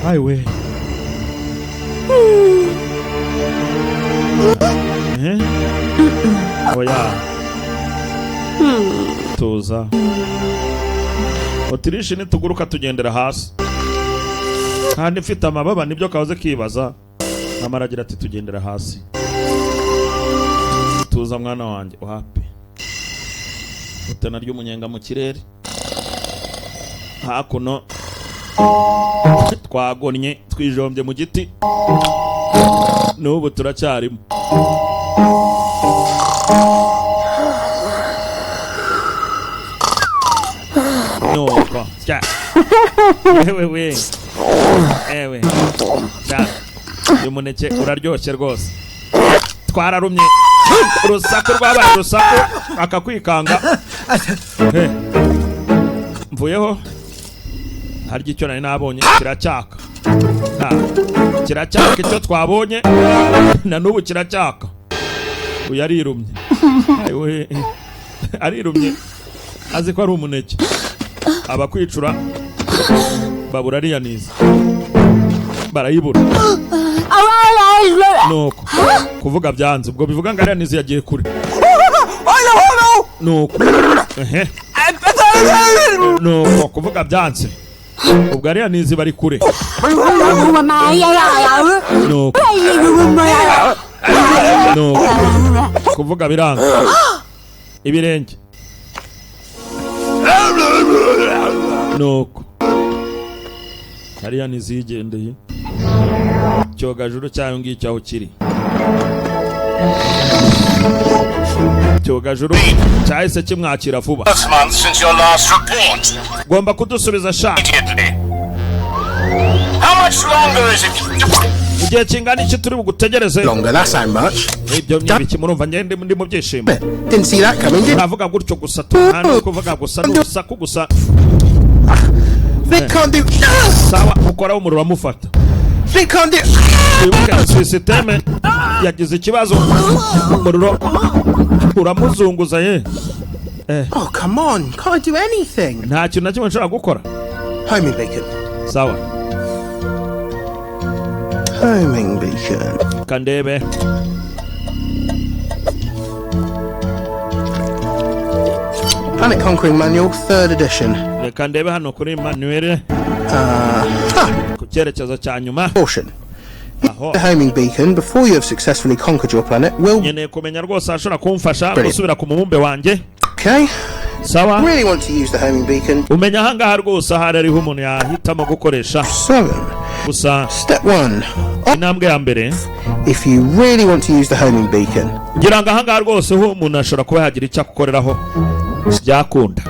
Ayiwe! Eh? Oya, tuza. Otirishi nituguruka tugendera hasi kandi mfite amababa? Nibyo kahoze kibaza. Mama aragira ati: "Tugendera hasi, tuza mwana wanjye." Wapi, utana ry'umunyenga mu kirere. Hakuno twagonnye, twijombye mu giti, n'ubu turacyarimo. Nuko cya ewe we, ewe cya, uyu muneke uraryoshye rwose. Twararumye, urusaku rwabaye urusaku, akakwikanga. He, mvuyeho. Harya icyo nari nabonye kiracyaka? Ha, kiracyaka. Icyo twabonye na n'ubu kiracyaka. Uyu arirumye. Ayiwe, arirumye. Azi ko ari umuneke. Abakwicura babura ariyaniza, barayibura. Nuko kuvuga byanze, ubwo bivuga ngo ariyaniza yagiye kure. Nuko ehe, nuko kuvuga byanze, ubwo ariyaniza bari kure. Nuko nuko kuvuga biranga, ibirenge. Nuko hariya ntizigendeye, icyogajuru cyayo ngicyo aho kiri, icyogajuru cyahise kimwakira vuba. First month since your last report. Ugomba kudusubiza sha. Immediately. How much longer is it? Igihe kingana iki turi bugutegereze? Longer, that's how much. Ibyo ni ibiki? Murumva njye ndi mu byishimo. Didn't see that coming, did Navuga gutyo gusa tuhandi kuvuga gusa ni urusaku gusa. They can't do. Sawa, ukoraho umuriro uramufata. They can't do. Wibuke sisiteme yagize ikibazo, umuriro uramuzunguza ye. Oh, come on. Can't do anything. Nta kintu na kimwe nshobora gukora. Homing beacon. Sawa. Homing beacon. Kandebe. Planet Conquering Manual, third edition. Reka ndebe hano kuri manuel ku cyerekezo cya nyuma. Caution. Aho. The homing beacon, before you have successfully conquered your planet, will. Nkeneye kumenya rwose ahashobora kumfasha Brilliant. gusubira ku mubumbe wanjye. Okay. Sawa. Really want to use the homing beacon. Umenya ahangaha rwose ahari ariho umuntu yahitamo gukoresha. Seven. Gusa Step one. intambwe ya mbere. If you really want to use the homing beacon, Ngira ngo ahangaha rwose ho umuntu ashobora kuba yagira icyo akoreraho byakunda.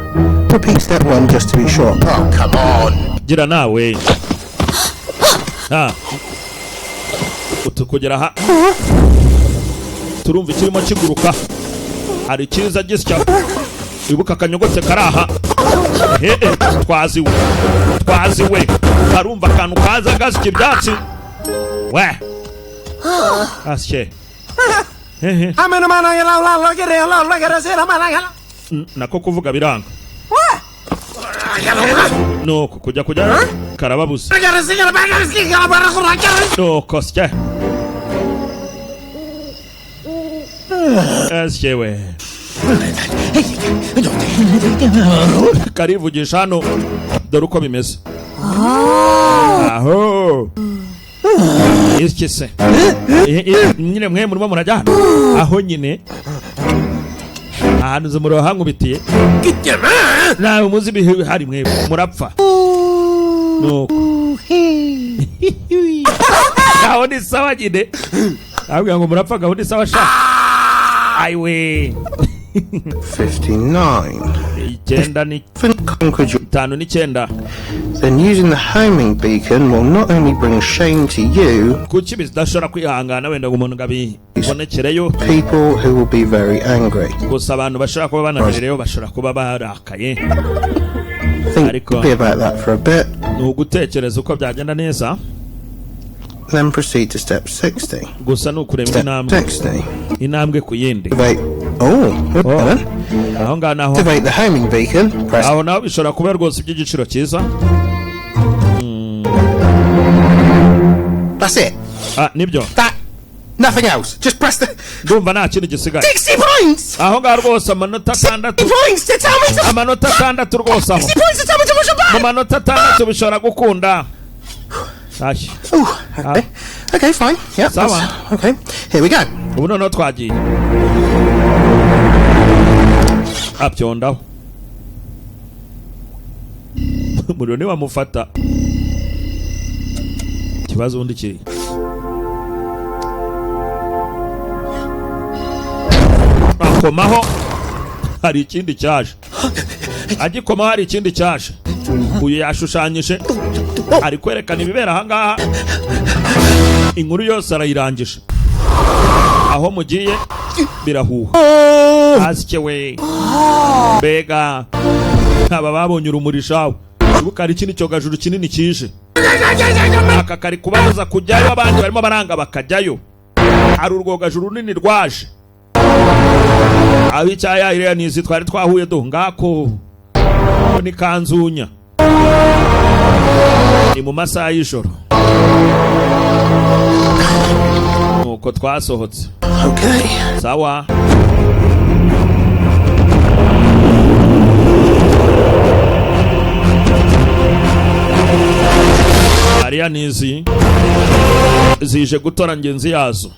Repeat step one just to be sure. Oh, come on. Gira nawe ha utu kugera aha turumva ikirimo kiguruka, hari ikiza gisya. Wibuka akanyogotse kari aha. Hehe, twaziwe, twaziwe. Karumva akantu kaza gasya ibyatsi we asye hehe. Nako kuvuga biranga, nuko kujya karababuze. Nuko sya asye we karivugisha hano, dore uko bimeze aho. Iki se? Nyine mwe murimo murajya hano aho nyine ahantu umuriro hankubitiye, nawe muzi ibihe hari mwe murapfa. Nuko aho ni sawa nyine, abwira ngo murapfa, gahunda isawa sha ayiwe. 59. Icyenda ni Conquered your. 59. Then using the homing beacon will not only bring shame to you, Kuki bidashobora kwihangana wenda ngo umuntu ngo abibonekereyo? people who will be very angry. Gusa abantu bashobora kuba banabereyeho bashobora kuba barakaye. Think Ariko deeply about that for a bit, ni ugutekereza uko byagenda neza. then proceed to step 60. Gusa ni ukureba Step intambwe 60. intambwe ku yindi. Activate. Oh, okay then. Aho ngaho naho. Activate the homing beacon. Press. Aho naho bishobora kuba rwose iby'igiciro cyiza. That's it. Ah, nibyo. That. Nothing else. Just press the. Ndumva nta kindi gisigaye. 60 points! Aho ngaho rwose amanota 6. Points to tell me to. Amanota 6 rwose aho. 60 points to tell me to push a Mu button! manota 6 bishobora gukunda. Ashyi. Oh, okay. Okay, fine. Yep. Sawa. Okay. Here we go. Ubu noneho twagiye abyondaho, umuriro niwamufata ikibazo ubundi kiri akomaho hari ikindi cyaje, agikomaho hari ikindi cyaje. Uyu yashushanyije ari kwerekana ibibera ahangaha, inkuru yose arayirangije. Aho mugiye birahuha asye we, mbega aba babonye urumuri shawe. Ibuka hari ikindi cyogajuru kinini kije, aka kari kubabuza kujyayo, abandi barimo baranga bakajyayo. Hari urwogajuru runini rwaje, aho icyaya iriya nizi twari twahuye do ngako. Ni kanzunya, ni mu masaha y'ijoro nuko twasohotse. Okay. Sawa. Ariya nizi zije gutora ngenzi yazo,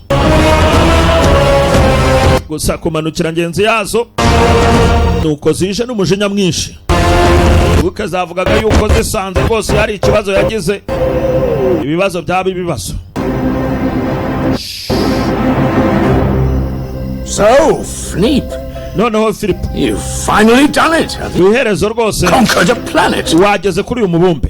gusa kumanukira ngenzi yazo nuko zije n'umujinya mwinshi. Wibuke zavugaga yuko zisanze rwose hari ikibazo yagize, ibibazo byaba ibibazo. So, Fleep, Noneho Philip, you've finally done it. Have you iherezo rwose conquered a planet? Wageze kuri uyu mubumbe.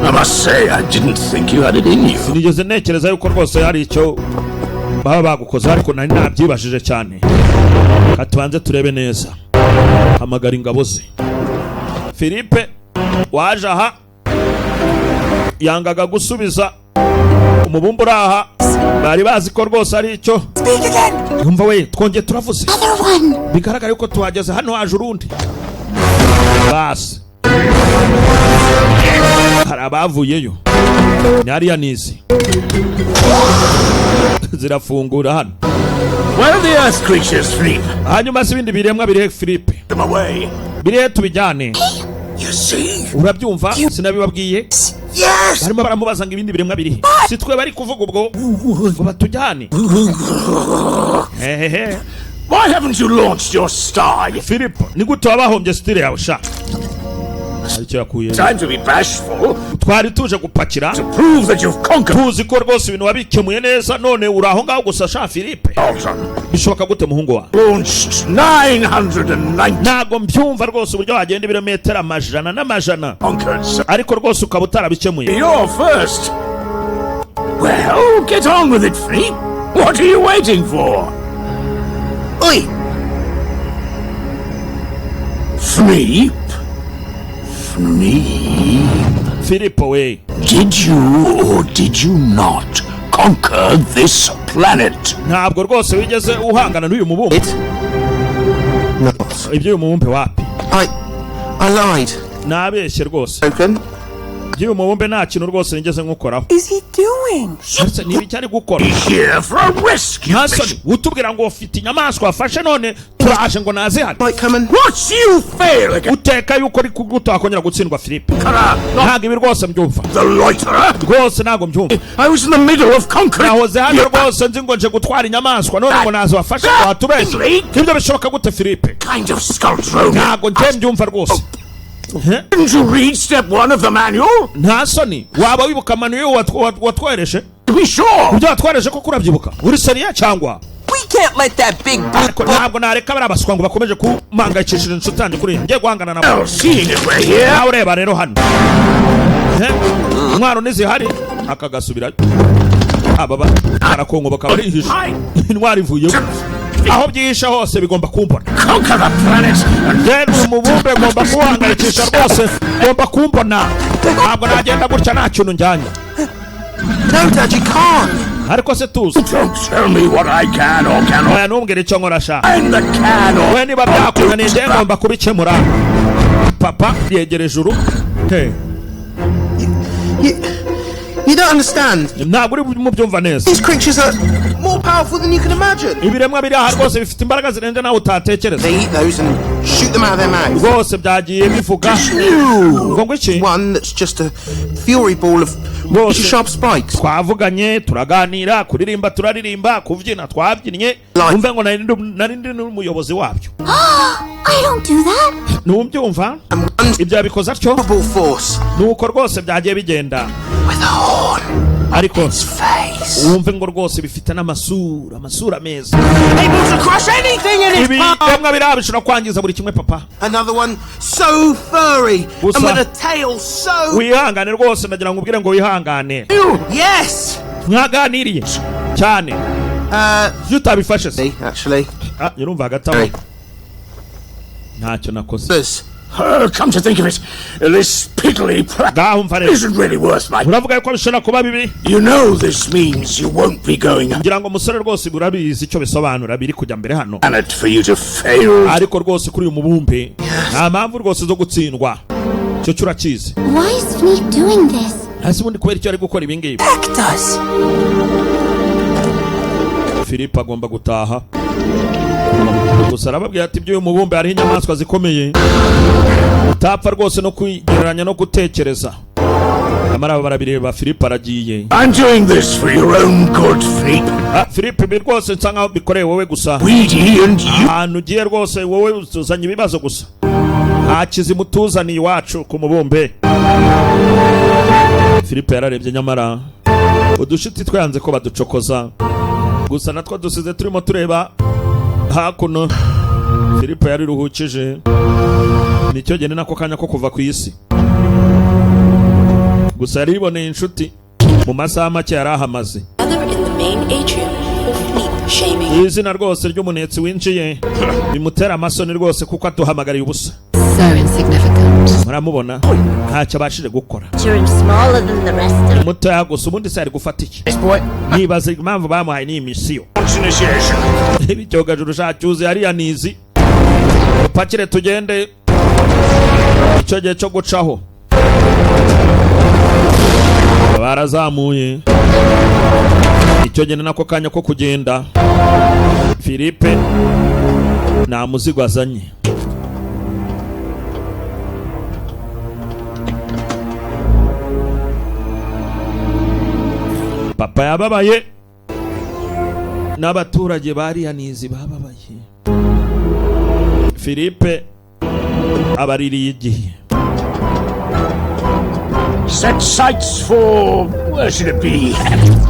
I must say, I didn't think you had it in you. Sinigeze ntekereza yuko rwose hari icyo baba bagukoze, ariko nari nabyibajije cyane. Ka tubanze turebe neza. Hamagara ingabo ze. Philippe waje aha yangaga gusubiza umubumbe uri aha, bari bazi ko rwose ari icyo. Speak again. Yumva we, twongeye turavuze. Other one. Bigaragara yuko tuhageze hano, haje urundi basi. Hari abavuyeyo, ni hariya nizi zirafungura hano. Where are the earth creatures, Fleep? Hanyuma se ibindi biremwa birihe, Philippe? Them away. Birihe tubijyane? You see? Urabyumva, sinabibabwiye? Yes! Barimo baramubaza ngo ibindi biremwa birihe, si twe bari kuvuga ubwo ngo batujyane hehehe. Why haven't you launched your star? Philip, ni gute wabahombye sitire yawe sha? Hari icyo yakuye. Time to be bashful. Twari tuje gupakira To prove that you've conquered. tuzi ko rwose ibintu wabikemuye neza, none uri aho ngaho gusa sha Philippe. Alton Bishoboka gute, muhungu wawe? launched 990 Ntabwo mbyumva rwose uburyo wagenda ibirometero amajana n'amajana conquered. So ariko rwose ukaba utarabikemuye. you're first. Well, get on with it, Fleep. What are you waiting for? Oi! Fleep? Fleep? Philippe we. Did you or did you not conquer this planet? Ntabwo rwose wigeze uhangana n'uyu mubumbe. It? Not. Iby'uyu mubumbe wapi. I lied. Nabeshye rwose. Token. Iby'uyu mubumbe nta kintu rwose nigeze nkukoraho. Is he doing? Ese niba icyo ari gukora? Here for a rescue Nta mission. soni utubwira ngo ufite inyamaswa wafashe, none turaje ngo nazihane. Might come and Watch you fail again. Uteka yuko ari gute wakongera gutsindwa, Philippe? Not Ntabwo ibi rwose mbyumva. the loiterer. Rwose ntabwo mbyumva. I was in the middle of conquering. Nahoze hano rwose nzi ngo nje gutwara inyamaswa, none ngo nazo wafashe ngo watubeshye. Ibyo bishoboka gute, Philippe? Kind of skull drone. Ntabwo nje mbyumva rwose. Didn't you read step one of the manual? Nta soni, waba wibuka manual watwohereje? To be sure. Ibyo watwohereje koko urabyibuka? Uri sérieux cyangwa? We can't let that big Ariko ntabwo nareka bariya baswa ngo bakomeje kumangayikishije inshuti yanjye kuri ngiye guhangana nabo. Well, seeing as we're here, Nawe ureba rero hano. Intwaro ntizihari, akagasubirayo. Aba barakongoboka barihisha, intwaro ivuyeho. Aho byihishe hose bigomba kumbona. Conquer the planet and Rero umubumbe ngomba kuwuhangayikisha rwose, ngomba kumbona. Ntabwo nagenda gutya nta kintu njyanye. No, Dad, you can't. Ariko se tuzi. Don't tell me what I can or cannot. Oya, ntumbwire icyo nkora sha. I'm the can or We niba byakunaniye, njye ngomba kubikemura. Papa yegereje uru. Hey. You don't understand. Ntabwo uri mubyumva neza. These creatures are more powerful than you can imagine. Ibiremwa biri aha rwose bifite imbaraga zirenze nawe utatekereza. They eat those and shoot them out of their mouths. Rwose byagiye bivuga ngo iki? One that's just a fury ball of Rwose sharp spikes. twavuganye, turaganira, kuririmba turaririmba, kubyina twabyinnye, umve ngo nari ndi n'umuyobozi wabyo. I don't do that. Ntumbyumva, ibyo yabikoze atyo. Force. Nuko rwose byagiye bigenda, ariko wumve ngo rwose bifite n'amasura, amasura meza. Able to crush anything in its path. Ibiremwa biriya bishobora kwangiza buri kimwe, papa. Another one so furry Gusa- and with a tail so. Wihangane rwose, ndagira ngo ubwire ngo wihangane. Yes. Mwaganiriye cyane. Iyo utabifashe se? Actually. Ah, urumva hagati aho ntacyo nakoze. This. Oh, come to think of it, this piddly Ngaho mva rero. isn't really worth my. Uravuga yuko bishobora kuba bibi. You know this means you won't be going Ngira ngo umusore rwose urabizi icyo bisobanura biri kujya mbere hano. Planet for you to fail. Ariko rwose kuri uyu mubumbe nta mpamvu rwose zo gutsindwa, icyo cyo urakizi. Why is Fneep doing this? Hasi ubundi kubera icyo ari gukora ibi ngibi? Cactus! Philippe agomba gutaha, gusa arababwira ati iby'uyu mubumbe hariho inyamaswa zikomeye utapfa rwose no kwigereranya no gutekereza. Nyamara aba barabireba. Philippe aragiye. I'm doing this for your own good, Fleep. Ah, Philippe, ibi rwose nsa nkaho bikoreye wowe gusa. Weedy and you. Ahantu ugiye rwose wowe uzanye ibibazo gusa, nta kizima utuzaniye iwacu ku mubumbe. Philippe yararebye, nyamara udushiti twanze ko baducokoza gusa natwo dusize turimo tureba hakuno. Philippe yariruhukije, nicyo gene nako kanya ko kuva ku isi. Gusa yari yiboneye inshuti mu masaha make yari ahamaze. Gather in the main atrium for Fneep shaming. Izina rwose ry'umunetsi winjiye bimutera amasoni rwose kuko aduhamagariye ubusa. So insignificant. Muramubona ntacyo abashije gukora. You're smaller than the rest of Mutoya gusa, ubundi se ari gufata iki? Nibaze impamvu bamuhaye n'iyi misiyo. Initiation. Icyogajuru sha cyuzuye hariya nizi upakire tugende, icyo gihe cyo gucaho barazamuye, icyo gihe ni nako kanya ko kugenda. Philippe nta muzigo azanye. Papa yababaye n'abaturage bariyanizi bababaye. Philippe abaririye igihe. Set sights for where should it be?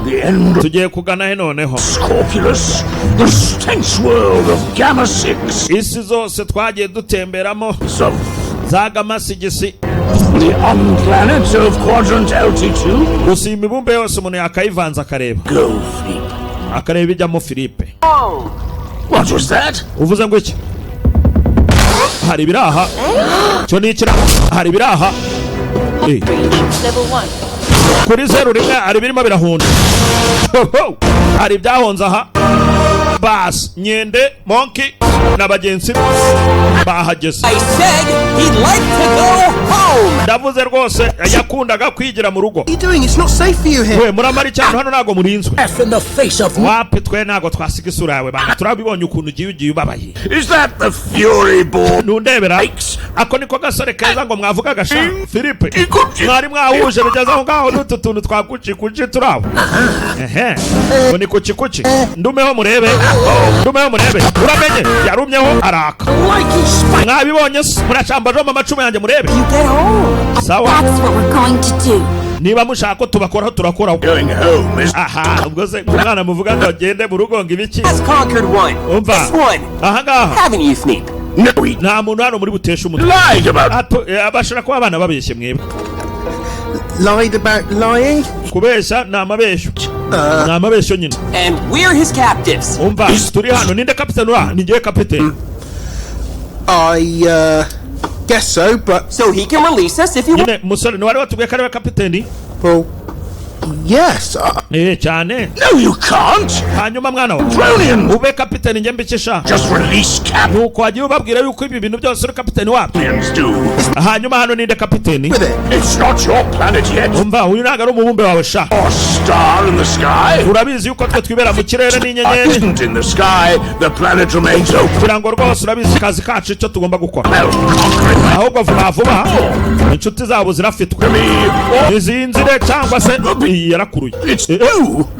The end of Tugiye kugana he noneho? Scorpulus, the stench world of Gamma 6 Isi zose twagiye dutemberamo of za Gamma 6, the unplanet of Quadrant LT2. Gusa iyi mibumbe yose umuntu yakayivanze akareba Go, Fleep. akareba ibijyamo, Philippe. What was that? Uvuze ngo iki? Hari ibiraha, cyo ni ikira, hari ibiraha. Level 1. Kuri 01 hari ibirimo birahunda. Ho, hari ibyahonze aha. Basi Nyende Monkey na bagenzi be bahageze. I said he'd like to go home! Ndavuze rwose yakundaga kwigira mu rugo. What are you doing? It's not safe for you here. We muramara icyano hano, ntabwo murinzwe. F in the face of Wapi, twe ntabwo twasiga isura yawe bana, turabibonye ukuntu ugiye ubabaye. Is that the Fury Ball? Ntundebera ako niko gasore keza ngo mwavuga gasha Philippe mwari mwahuje bigeze aho ngaho n'utu tuntu twa kuci kuci turi aho. Ehe, ngo ni kuci kuci. Ndumeho murebe, ndumeho murebe. Uramenye yarumyeho araka. Mwabibonye se? Muracambajemo amacumu yanjye murebe. You get home. Sawa. That's what we're going to do. Niba mushaka ko tubakoraho, turakoraho. Going home is Aha, ubwo se umwana muvuga ngo agende mu rugo ngo ibiki? Has conquered one. Umva. This one. Aha ngaha Haven't you, Fneep? no. He nta muntu hano muri buteshe umutwe. lied about Bashobora kuba abana babeshye mwebwe. Lied about lying? Kubeshya ni amabeshyo, ni amabeshyo nyine. And we're his captives. Umva, turi hano, ninde kapiteni uraha? Ni njyewe kapiteni. I, guess so, but, So he can release us if he wants. Nyine musore ntiwari watubwiye ko ariwe kapiteni? Well, yes. Eh, cyane. No, you can't. Hanyuma mwana wa Dronian. ube kapiteni njye mbikisha. Just release Nuko wagiye ubabwira yuko ibi bintu byose uri kapiteni wabyo. captains do. Hanyuma hano ninde kapiteni? With it. It's not your planet yet. Umva, uyu ntabwo ari umubumbe wawe sha. Or star in the sky. Urabizi yuko twe twibera mu kirere n'inyenyeri. Isn't in the sky. The planet remains open. Kugira ngo rwose urabizi akazi kacu icyo tugomba gukora. Well, conquer it Ahubwo vuba vuba inshuti zabo zirafitwe to me. Or nizinzire cyangwa se iyi yarakuruye. it's you.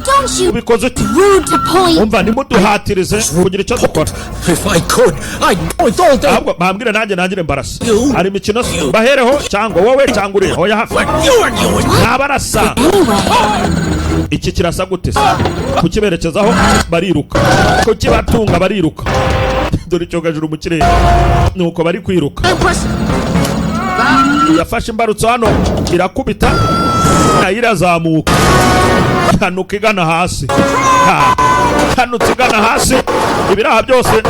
Don't you Ubikoze ute? rude to point. Umva, ntimuduhatirize kugira icyo dukora. If I could, I'd point all day. Ahubwo bambwire nanjye nangire mbarasa. You. Hari imikino se? Bahereho cyangwa wowe cyangwa uriya hoya hafi. You and you and Ntabarasa. Anyway, Iki kirasa gute se? Kukiberekezaho bariruka, kukibatunga bariruka. Dore icyogajuru mu kirere nuko bari kwiruka. Yafashe imbarutso hano irakubita, nayo irazamuka, hanuka igana hasi. Ha, hanutse igana hasi, ibiraha byose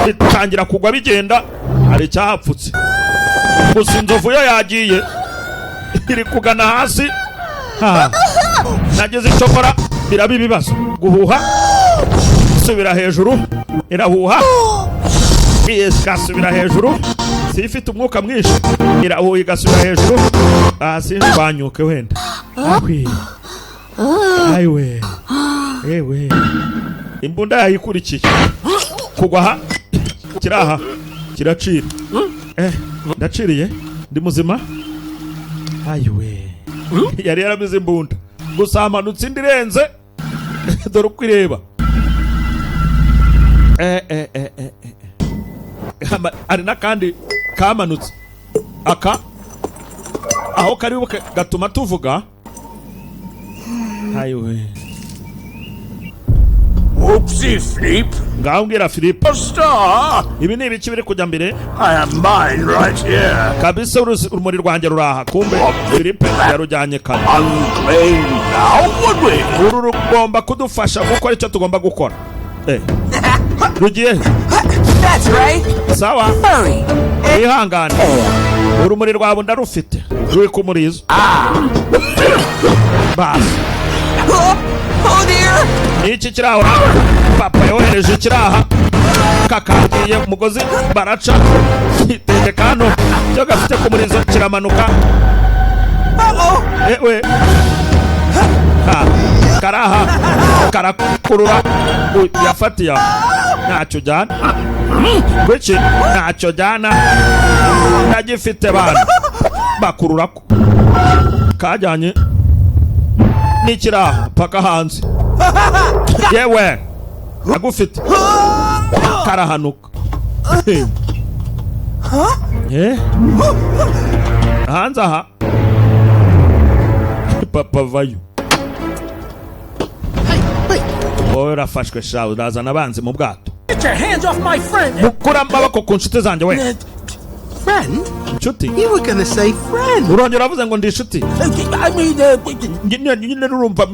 bitangira kugwa bigenda. Hari icyahapfutse. Gusa inzovu yo yagiye, iri kugana hasi. Ha. Nageze icyo nkora, biraba ibibazo. Guhuha, subira hejuru, irahuha, igasubira hejuru. Si ifite umwuka mwinshi, irahuha igasubira hejuru. Hasi banyuke wenda. Ahwi. Ayiwe, ewe, imbunda yayikurikiye kugwa aha. Kiraha kiracira. Ndaciriye, ndi muzima. Ayiwe, yari yaramize imbunda. Gusa hamanutse indi irenze. Dore uko ireba. Hari n'akandi kamanutse aka aho kari buke gatuma tuvuga. Ayiwe. Whoopsie, Fleep. Ngaho mbwira, Filipe. A star. Ibi ni ibiki biri kujya mbere? I have mine right here. Kabisa, urumuri rwanjye ruraha. Kumbe Filipe yarujyanye kare. Unclaimed now, would we? Uru rugomba kudufasha gukora icyo tugomba gukora. Rugiye he? That's right. Sawa. Hurry. Wihangane, urumuri rwawe ndarufite, ruri ku murizo basi. Oh, oh dear. Ni iki kiri aho? Papa yohereje ikiraha kakagiye umugozi, baraca kitendeka hano. Icyo gafite ku murizo kiramanuka. Uh-oh. Ewe, ha, karaha karakurura. Yafatiye aho. Ntacyo ujyana kuki? Ntacyo jyana, ndagifite. Bana bakurura ko kajyanye n'ikiraha paka hanze. Yewe, agufite karahanuka. Hanze aha papa vayo. Wowe urafashwe sha, urazana abanzi mu bwato. Get your hands off my friend! Mukura amaboko ku nshuti zanjye we. Friend? Inshuti? You were gonna say friend. Urongera uravuze ngo ndi inshuti. I mean, Nyine urumva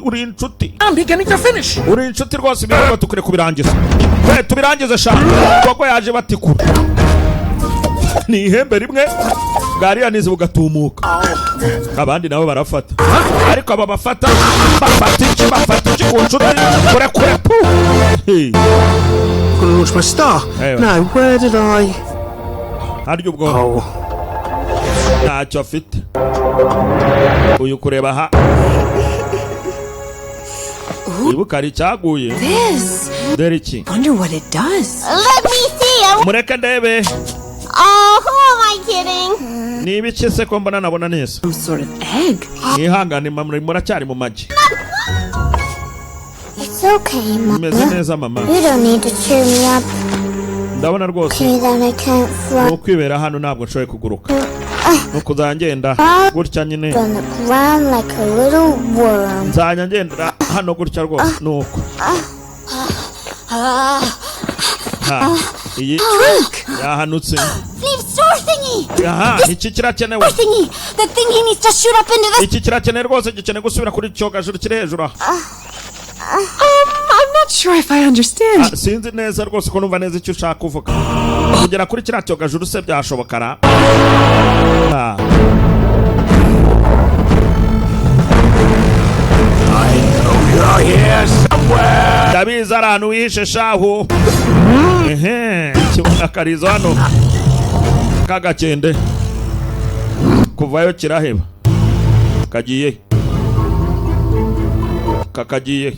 uri inshuti. I'm beginning to finish. Uri inshuti rwose. Ibikorwa tukure kubirangiza we, tubirangize sha. Koko yaje batikura ni ihembe rimwe bwariyanize bugatumuka, abandi nabo barafata. Ariko aba bafata, bafata iki? Bafata iki ku nshuti? Kure kure pu. Hey. Gonna launch my star. Hey, Now, where did I? Harya ubwo Oh. ntacyo afite uyu. Kureba aha, wibuka hari icyaguye. This. Dore iki. Wonder what it does. Let me see. Mureke ndebe. Oh, who am I kidding? Ni ibiki se ko mbona nabona neza? Some sort of egg. Mwihangane, muracyari mu magi. It's okay, Mama. Meze neza, mama. You don't need to cheer me up. Ndabona rwose Okay, then I can't fly ni ukwibera hano, ntabwo nshoboye kuguruka, ni ukuzajya ngenda gutya nyine. on the ground like a little worm. Nzajya ngendera hano gutya rwose, ni uko. Ha, iyi yahanutse. Leave star thingy! Aha, iki kirakenewe. Thingy! The thing he needs to shoot up into the Iki kirakenewe rwose, gikeneye gusubira kuri cyogajuru kiri hejuru aha. I'm not sure if I understand. Ah, sinzi neza rwose ko numva neza icyo ushaka kuvuga. Kugera kuri kiriya cyogajuru se byashoboka ra? Ah. You're here somewhere. Ndabizi, ari ahantu wihishe shahu. Ehe, kibona akarizo hano k'agakende, kuvayo kiraheba. Kagiye, kakagiye.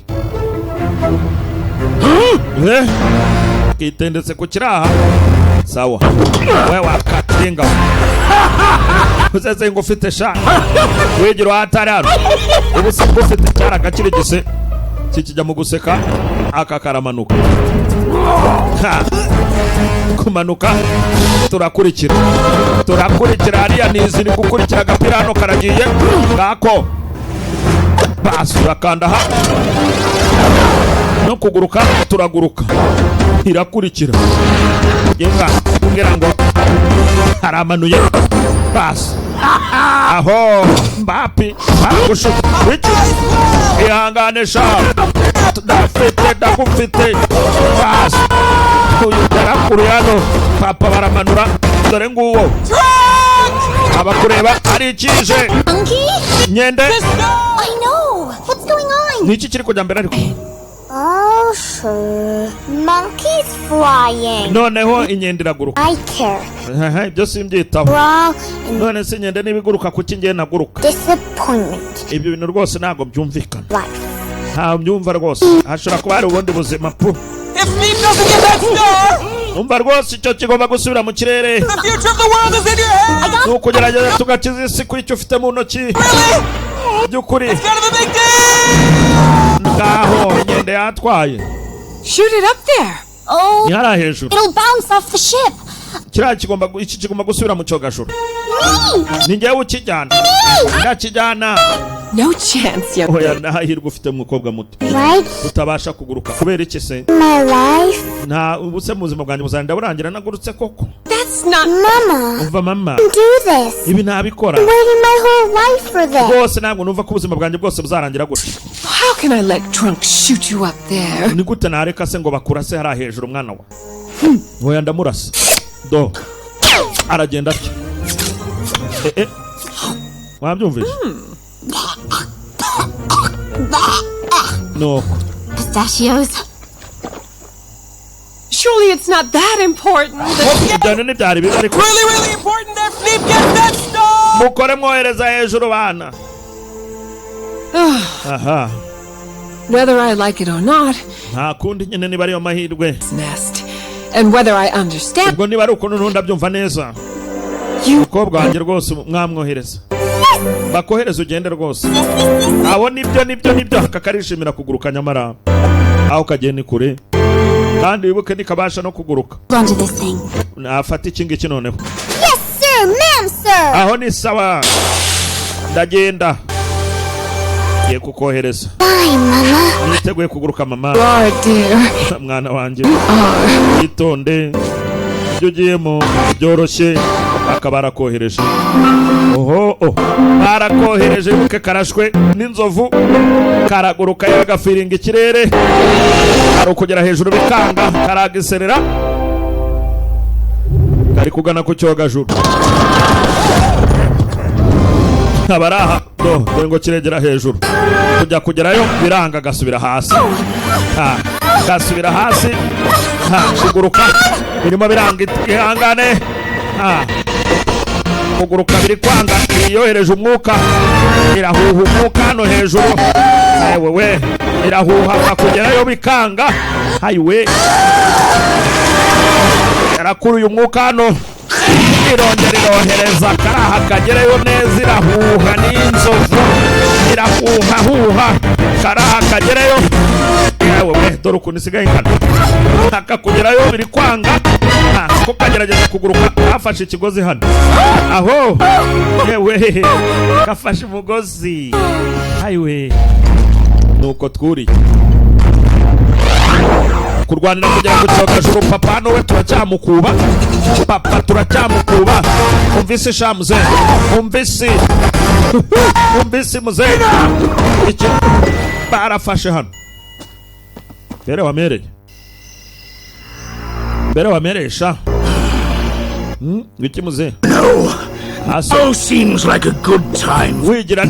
Kitendetse ku kiraha. Sawa, we wakatinga uzeze ngo ufite sha, wigira uhatari hano. Ubu se ufite cyaragakirigise kikijya mu guseka. Aka karamanuka. Ha! Kumanuka, turakurikira, turakurikira. Hariya nizi ni gukurikira agapira hano karagiye ngako. Basi, urakanda aha no kuguruka, turaguruka, irakurikira. Yenga kugira ngo aramanuye. Basi, aho mbapi bagushuka wiki. Ihangane sha, ndafite, ndagufite. Basi. Uyu yarakuruye hano, papa baramanura. Dore nguwo abakureba ari ikije. Monkey? Nyende. I know. What's going on? Ni iki kiri kujya mbere ariko? Oh, sure. Monkey's flying. Noneho inyende iraguruka. I care. Ehe, ibyo simbyitaho. Raw and None se inyende niba iguruka, kuki ngiye naguruka? disappointment. Ibyo bintu rwose ntabwo byumvikana. Life. Ntabwo byumva rwose, hashobora kuba hari ubundi buzima pu. If Meep doesn't get that star, Umva rwose, icyo kigomba gusubira mu kirere. the future of the world is in your hands. Ni ukugerageza tugakiza isi kuri icyo ufite mu ntoki. By'ukuri. It's kind of a big deal. Ngaho inyende yatwaye. Shoot it up there. Oh, Ni hariya hejuru. it'll bounce off the ship. Kiriya kigomba iki kigomba gusubira mu cyogajuru. Me! Ni njyewe ukijyana, ndakijyana. No chance, young Oya, ntahirwe ufite, mukobwa muto. Right? Utabasha kuguruka kubera iki se? My life. Nta ubuse mu buzima bwanjye buzagenda burangira nagurutse koko? That's not. Mama, Umva mama. do this. Ibi ntabikora. I'm waiting my whole life for this. Rwose ntabwo numva ko ubuzima bwanjye bwose buzarangira gutya. How can I let Trunk shoot you up there? Ni gute nareka se ngo bakurase hariya hejuru, mwana wa? Oya, ndamurasa. Do, aragenda atya. Eh, eh. Wabyumvise nuko. Pistachios. Surely it's not that important. Ibyo bintu ntibyari bibi ariko. Really, really important that Fleep gets that star. Mukore mwohereza hejuru, bana. Aha. Whether I like it or not, Nta kundi nyine, niba ariyo mahirwe. it's nest. And whether I understand Ubwo niba ari ukuntu ntundi abyumva neza, umukobwa wanjye rwose mwamwohereza, bakohereza ugende rwose. Abo nibyo, nibyo, nibyo. Aka karishimira kuguruka, nyamara aho kagiye ni kure, kandi wibuke ntikabasha no kuguruka. Hold on to this thing. Nafata iki ngiki noneho. Yes, sir, ma'am, sir. Aho ni sawa, ndagenda, ngiye kukohereza. Bye, Mama. Niteguye kuguruka, mama. You are, dear. Mwana wanjye, itonde, ibyo ugiyemo byoroshye. Akaba arakohereje. Oho, oh. Barakohereje. Wibuke karashwe n'inzovu, karaguruka yewe, gafiringa ikirere, hari ukugera hejuru bikanga, karagiserera, kari kugana ku cyogajuru. Abari aha do, dore ngo kiregera hejuru, kujya kugerayo biranga, gasubira hasi. Ha, gasubira hasi. Ha, kuguruka birimo biranga, ihangane. Ha, kuguruka biri kwanga, yohereje umwuka, irahuha umwuka hano hejuru. Ewe we, irahuha, kugerayo bikanga. Hayiwe, yarakuruye umwuka hano, irongera irohereza karaha kagerayo neza. Irahuha n'inzovu, irahuhahuha karaha kagerayo. Yewe we, dore ukuntu isigaye ingana. Akakugerayo biri kwanga. Ko kagerageza kuguruka, kafashe ikigozi hano. Aho yewe, gafashe umugozi. Hayiwe, nuko twuriye kurwanira kugera ku cyogajuru. Papa hano we turacyamukuba, papa turacyamukuba. Umvise sha muzehe, umvise, umvise muzehe, iki barafashe hano mbere wamereye, mbere wamereye sha. Iki muzehe? No. Seems like a good time. Wigira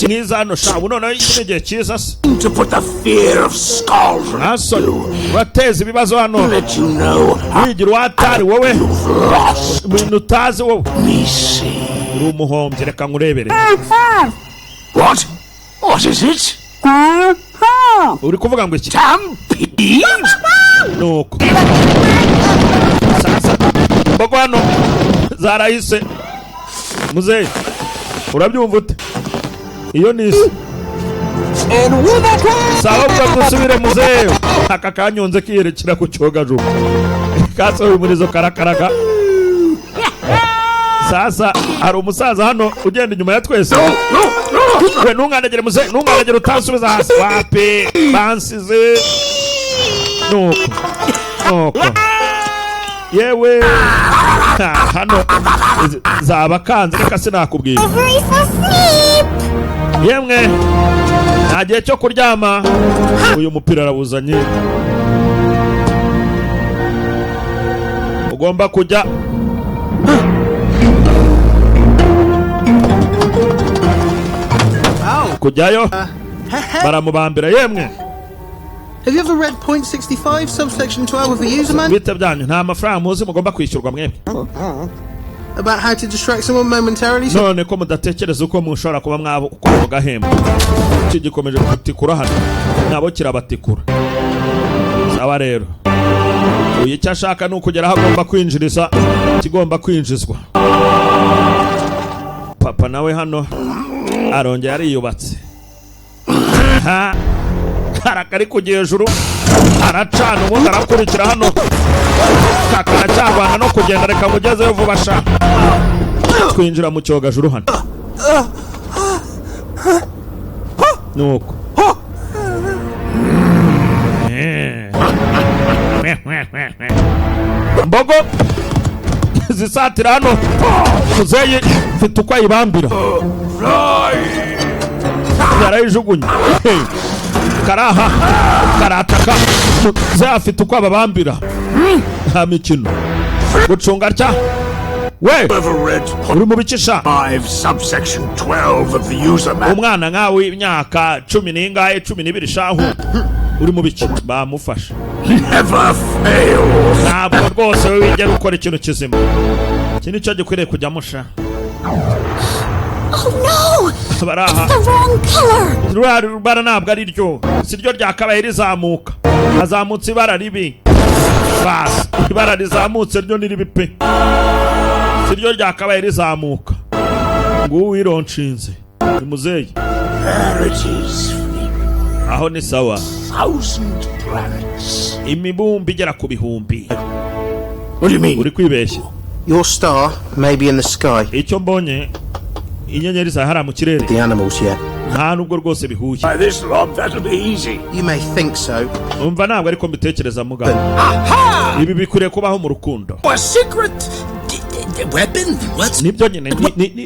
mwiza hano sha. Ubu noneho iki ni igihe cyiza se To put the fear of skulls Ntasoni, urateza ibibazo hano. Let you know Wigira uwatari wowe. Lost. Ibintu utazi wowe. Me see. Uri umuhombyi, reka nkurebere. What? What is it? Uri kuvuga ngo iki? Stampede? Nuko sasa mbogo hano zarahise. Muzehe, urabyumva ute? Iyo ni isi. Sawa, ubwo dusubire muzehe. Aka kanyonze kiyerekera ku cyogajuru, kasohoye umurizo, karakaraga. Sasa hari umusaza hano ugenda inyuma ya twese. We, ntunkandagire muzehe, ntunkandagire, utansubiza hasi. Wapi, bansize. Nuko nuko yewe. Ha, hano zabakanze, reka sinakubwira. Ivory for sleep. Yemwe, nta gihe cyo kuryama. Uyu mupira arawuzanye. Ugomba kujya. Kujyayo baramubambira yemwe. Have you ever read point 65, subsection 12 of the user manual? Bite byanyu, nta mafaranga muzi mugomba kwishyurwa mwebwe? About how to distract someone momentarily? So None ko mudatekereza uko mushobora kuba mwakora mugahemba? Iki gikomeje gutikura hano, nabo kirabatikura. Sawa rero, uyu icyo ashaka ni ukugera aho agomba kwinjiriza ikigomba kwinjizwa. Papa nawe hano arongera ariyubatse. Ha, karakari kujya hejuru, aracana ubundi arakurikira hano. Karacyarwana no kugenda, reka mugezeyo vuba sha. Twinjira mu cyogajuru hano, nuko mbogo zisatira hano. Muzeyi mfite uko ayibambira, yarayijugunye. Karaha karataka. Muzeyi afite uko ababambira, nta mikino. Gucunga atya we. Ever read Uri mu bicisha 5, subsection 12 of the user manual? Umwana nkawe w'imyaka cumi n'ingahe, 12 shahu, uri mu biki? Bamufashe. Never fails. Ntabwo rwose wowe wigera ukora ikintu kizima. Iki nicyo gikwiriye kujyamo sha. Oh no! Bari aha. The wrong color! Ruriya rubara ntabwo ari ryo, si ryo ryakabaye rizamuka. Hazamutse ibara ribi. Basi ibara rizamutse ryo ni ribi pe, si ryo ryakabaye rizamuka. Nguwo wironshinze ni muzeyi. There it is. Aho ni sawa. 1,000 planets. Imibumbe igera ku bihumbi. What do you mean? Uri kwibeshya. Your star may be in the sky. Icyo mbonye, inyenyeri zahara mu kirere. The animals yet. Nta nubwo rwose bihuye. By this lot, that'll be easy. You may think so. Umva, ntabwo ariko mbitekereza mugabo. Ibi bikwiriye kubaho mu rukundo. A secret weapon? What's Nibyo nyine,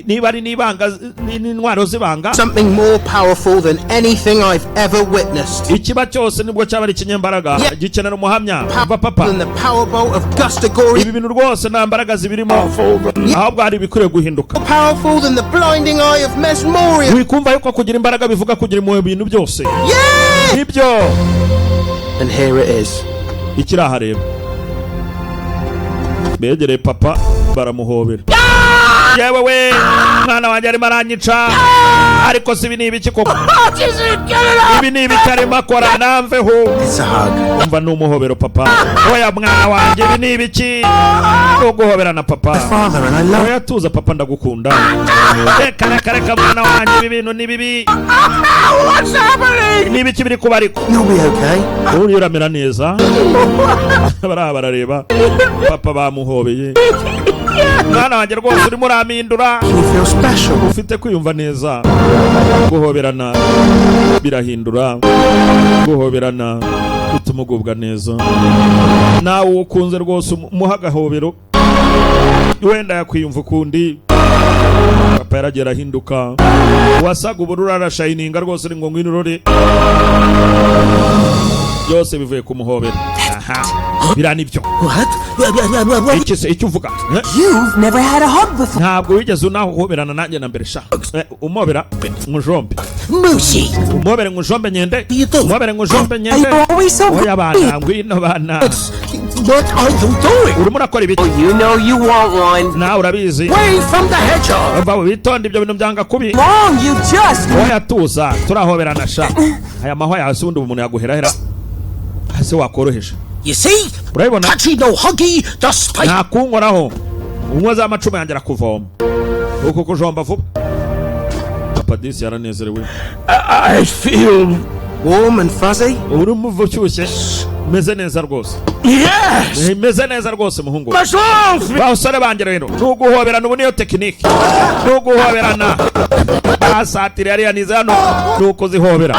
niba ari n'ibanga, n'intwaro z'ibanga. Something more powerful than anything I've ever witnessed. Ikiba cyose nibwo cyaba ari ikinyembaraga gikenera umuhamya. Va papa. Than the power bolt of Gustagori. Ibi bintu rwose nta mbaraga zibirimo, ahubwo hari ibikwiriye guhinduka. More powerful than the blinding eye of Mesmoria. Wikumva yuko kugira imbaraga bivuga kugira impuhwe bintu byose. Yeah! Nibyo. And here it is. Ikiri aha rero, begereye papa baramuhobera. Yewe we, mwana wanjye arimo aranyica. Ariko si ibi ni ibiki koko? Ibi ni ibiki arimo akora? Namveho. It's a hug. Umva, ni umuhobero papa. Oya mwana wanjye, ibi ni ibiki? Ni uguhoberana papa. Father, and I love Oya tuza papa, ndagukunda. Reka reka reka, mwana wanjye, ibi bintu ni bibi. What's happening? Ni ibiki biri kuba ariko? You'll be okay. Ubu uramera neza. Bariya barareba papa bamuhobeye. Mwana wanjye rwose urimo urampindura. You feel special. Ufite kwiyumva neza. Guhoberana birahindura, guhoberana bituma ugubwa neza. Nawe uwo ukunze rwose umuha agahobero, wenda yakwiyumva ukundi. Papa yaragiye arahinduka, wasaga ubururu arashayininga rwose. Uri ngo ngwino urore, byose bivuye ku muhobero. Aha, biriya nibyo. What? What? What? Iki se icyo uvuga, eh? You've never had a hug before. Ntabwo wigeze unahoberana nanjye na mbere sha. Umobera nkujombe. Moosey! Umobere nkujombe nyende. Umobere nkujombe nyende. You're always so Oya bana, ngwino bana. What are you doing? Urimo urakora ibiki? You know you want one. Nawe urabizi. Away from the hedgehog! Umva, witonde, ibyo bintu byanga kubi. Long, you just. Oya tuza, turahoberana sha. Aya mahwa yawe se ubundi umuntu yaguherahera ese wakoroheje? You see? Urabibona? Touchy no huggy, the spike. Nta kunkoraho, unywa za macumu yanjye arakuvoma uku kujomba vuba. Papa disi yaranezerewe. I feel. Warm and fuzzy. Urimo uva ushyushye, meze neza rwose. Yes! Meze neza rwose muhungu. Myself! Basore banjye rero, ni uguhoberana. Ubu niyo tekinike, ni uguhoberana. Basatira yariya nize hano, ni ukuzihobera.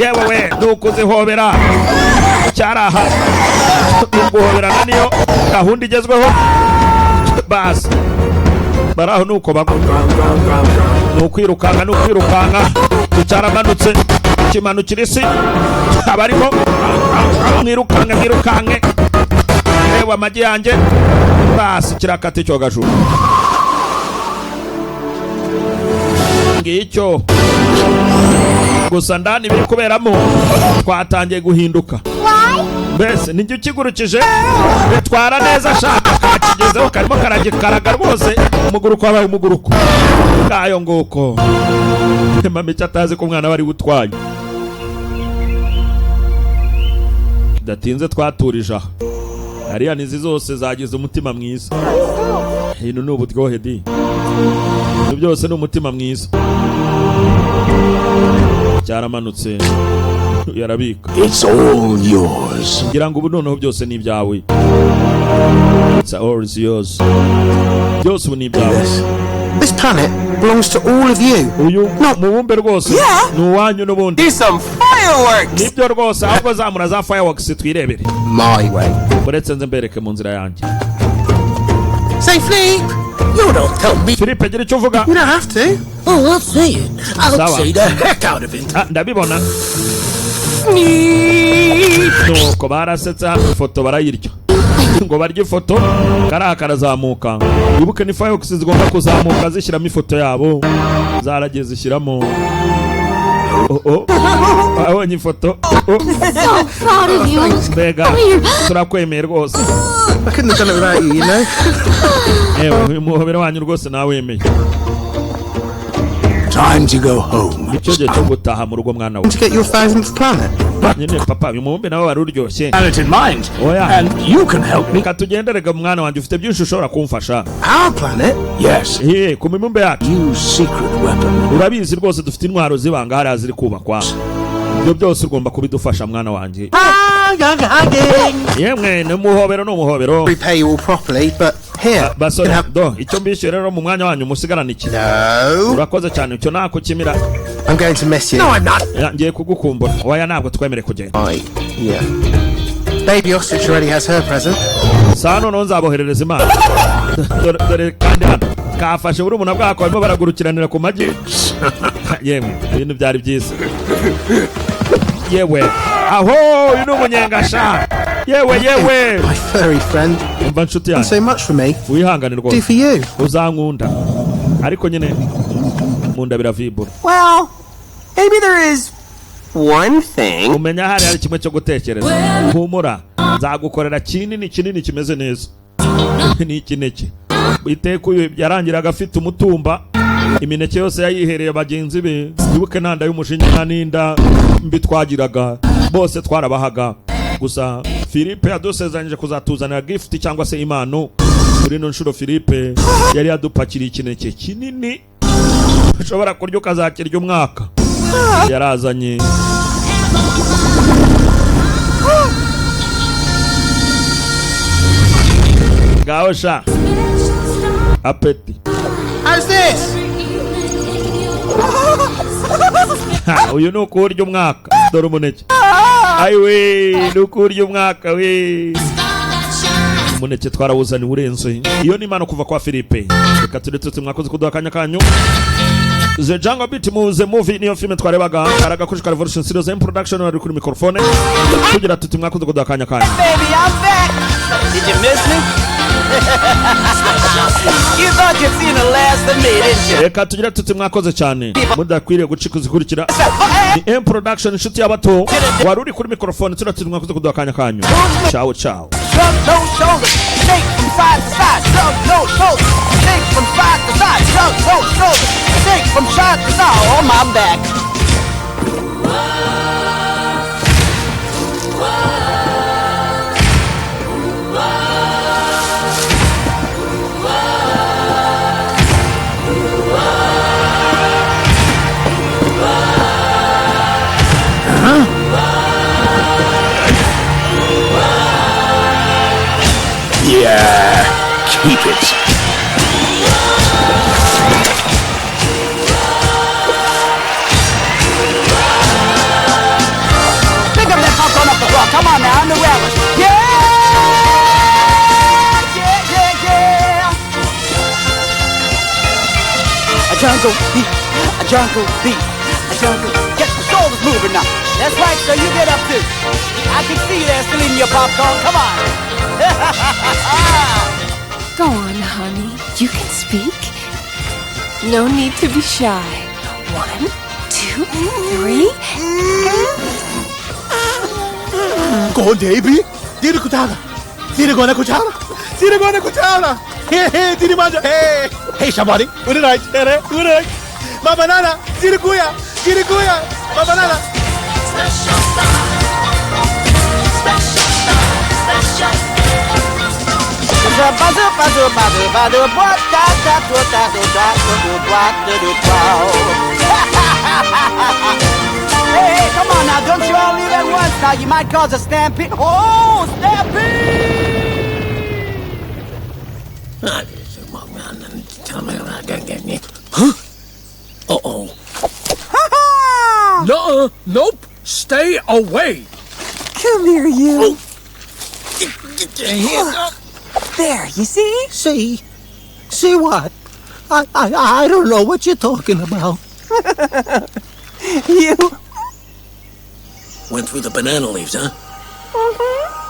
Yewe we, ni ukuzihobera. Cyaraha, ni uguhoberana, niyo gahunda igezweho. Basi bari aho, ni uko bagwa, ni ukwirukanka, ni ukwirukanka. Cyaramanutse kimanukira isi abarimo. Mwirukanke, mwirukanke. Yewe, amagi yanjye! Basi kirakata icyogajuru ngicyo. Gusa ndani biri kuberamo twatangiye guhinduka. Mbese nijye ukigurukije? Bitwara neza ashaka kakigezeho, karimo karagikaraga rwose. Umuguruko wabaye umuguruko ngayo nguko. Mama icyo atazi ko umwana we ari utwaye. Bidatinze twaturije aha, hariya nizi zose zagize umutima mwiza. Hino ni uburyohe di, ibyo byose ni umutima mwiza. Cyaramanutse yarabika. It's all yours. Ngira ngo ubu noneho byose ni ibyawe. It's all yours, byose ubu ni ibyawe. This planet belongs to all of you. Uyu mubumbe rwose ni uwanyu n'ubundi. Do some fireworks. Nibyo rwose, ahubwo zamura za fireworks twirebere. My way. Uretse nze mbereke mu nzira yanjye. Say, Fleep! You don't tell me. Philippe, gira icyo uvuga. You don't have to. Oh, I'll say it. I'll Sawa. say the heck out of it. Ah, ndabibona. Nuko barasetse hano, ifoto barayirya, ngo barye ifoto. Kariya karazamuka, wibuke ni fireworks zigomba kuzamuka zishyiramo ifoto yabo. Zaragiye zishyiramo. Oh, oh. Abonye ifoto. Oh. So proud of you. Mbega turakwemeye rwose. I couldn't have done it without you, you know? Yewe, uyu muhobero wanyu rwose nawemeye. Time to go home. Icyo gihe cyo gutaha mu rugo, mwana we. To get your 1,000th planet. Nyine papa, uyu mubumbe nawe wari uryoshye. Planet in mind. Oya. And you can help me. Reka tugenderega, mwana wanjye, ufite byinshi ushobora kumfasha. Our planet? Yes. Ye, ku mibumbe yacu. Use secret weapon. Urabizi rwose dufite intwaro z'ibanga hariya ziri kubakwa. Ibyo byose ugomba kubidufasha, mwana wanjye. Yemwe, ni umuhobero, ni umuhobero. Repay you all properly, but here. Basore, you can have- do icyo mbishyuye rero mu mwanya wanyu musigarane iki. No. Urakoze cyane, icyo nakukimira. I'm going to miss you. No, I'm not. Ya, ngiye kugukumbura. Oya, ntabwo twemerewe kugenda. Right. Yeah. Baby ostrich already has her present. Saa noneho nzaboherereza imana. Dore dore kandi hano kafashe burumuna bwako, barimo baragurukiranira ku magi. Yemwe, ibintu byari byiza. Yewe, aho uyu ni umunyengasha. Yewe yewe. My furry friend. Umva nshuti yanjye. So much for me. Wihangane rwose. Do for you. Uzankunda, ariko nyine mu nda biravibura. Well, maybe there is one thing. Umenya hari kimwe cyo gutekereza. Humura, nzagukorera kinini kinini kimeze neza. Ni ikineke iteka uyu yarangiraga afite umutumba, imineke yose yayihereye bagenzi be. Wibuke nta nda y'umushinya, nta n'inda mbi twagiraga, bose twarabahaga. Gusa Philippe yadusezeranyije kuzatuzanira gift cyangwa se impano. Kuri ino nshuro Philippe yari yadupakiriye ikineke kinini ushobora kurya ukazakirya umwaka. Yarazanye. Ngaho sha, appétit. How's this? Ha, uyu ni ukuwurya umwaka. Dore umuneke. Ayiwe, ni ukuwurya umwaka we. Umuneke twarawuzaniwe urenze. Iyo ni impano kuva kwa Philippe. Reka turetse tuti mwakoze kuduha akanya kanyu. The Jungle Beat muze movie niyo filime twarebaga. Karagakoresho ka Revolution Series M Production wari kuri microphone, tugira tuti mwakoze kuduha akanya kanyu. Baby, I'm back. Did you miss me? You thought you'd seen the last of me, didn't you? Reka tugira tuti mwakoze cyane, mudakwiriye gucika uzikurikira. Ni M Production, inshuti y'abato, wari uri kuri microphone. Tugira tuti mwakoze kuduha akanya kanyu. Ciao ciao. Shrug those shoulders, shake from side to side. Shrug those shoulders, shake from side to side. Shrug those shoulders, shake from side to side. On my back. Yeah, keep it. Pick up that popcorn off the floor. Come on now, I'm the relish. Yeah, yeah, yeah, yeah. A jungle beat, a jungle beat, a jungle. Get the shoulders moving now. That's right, so you get up too. I can see you there still eating your popcorn. Come on. Go on, honey. You can speak. No need to be shy. 1, 2, 3. Go on, baby. Diri kutana. Diri gona kutana. Diri gona kutana. Hey, hey, diri manja. Hey, hey, somebody. Good night. Good night. Mama nana. Diri kuya. Diri kuya. Mama nana. Special star. Special star. Special. Hey, hey, come on now, don't you all leave at once now. You might cause a stampede. Oh, stampede! Huh? Uh-oh. Nuh-uh. Nope. Stay away. Come here, you. Oh. Get your hands up. There, you see? See? See what? I don't know what you're talking about. You went through the banana leaves, huh? Mm-hmm.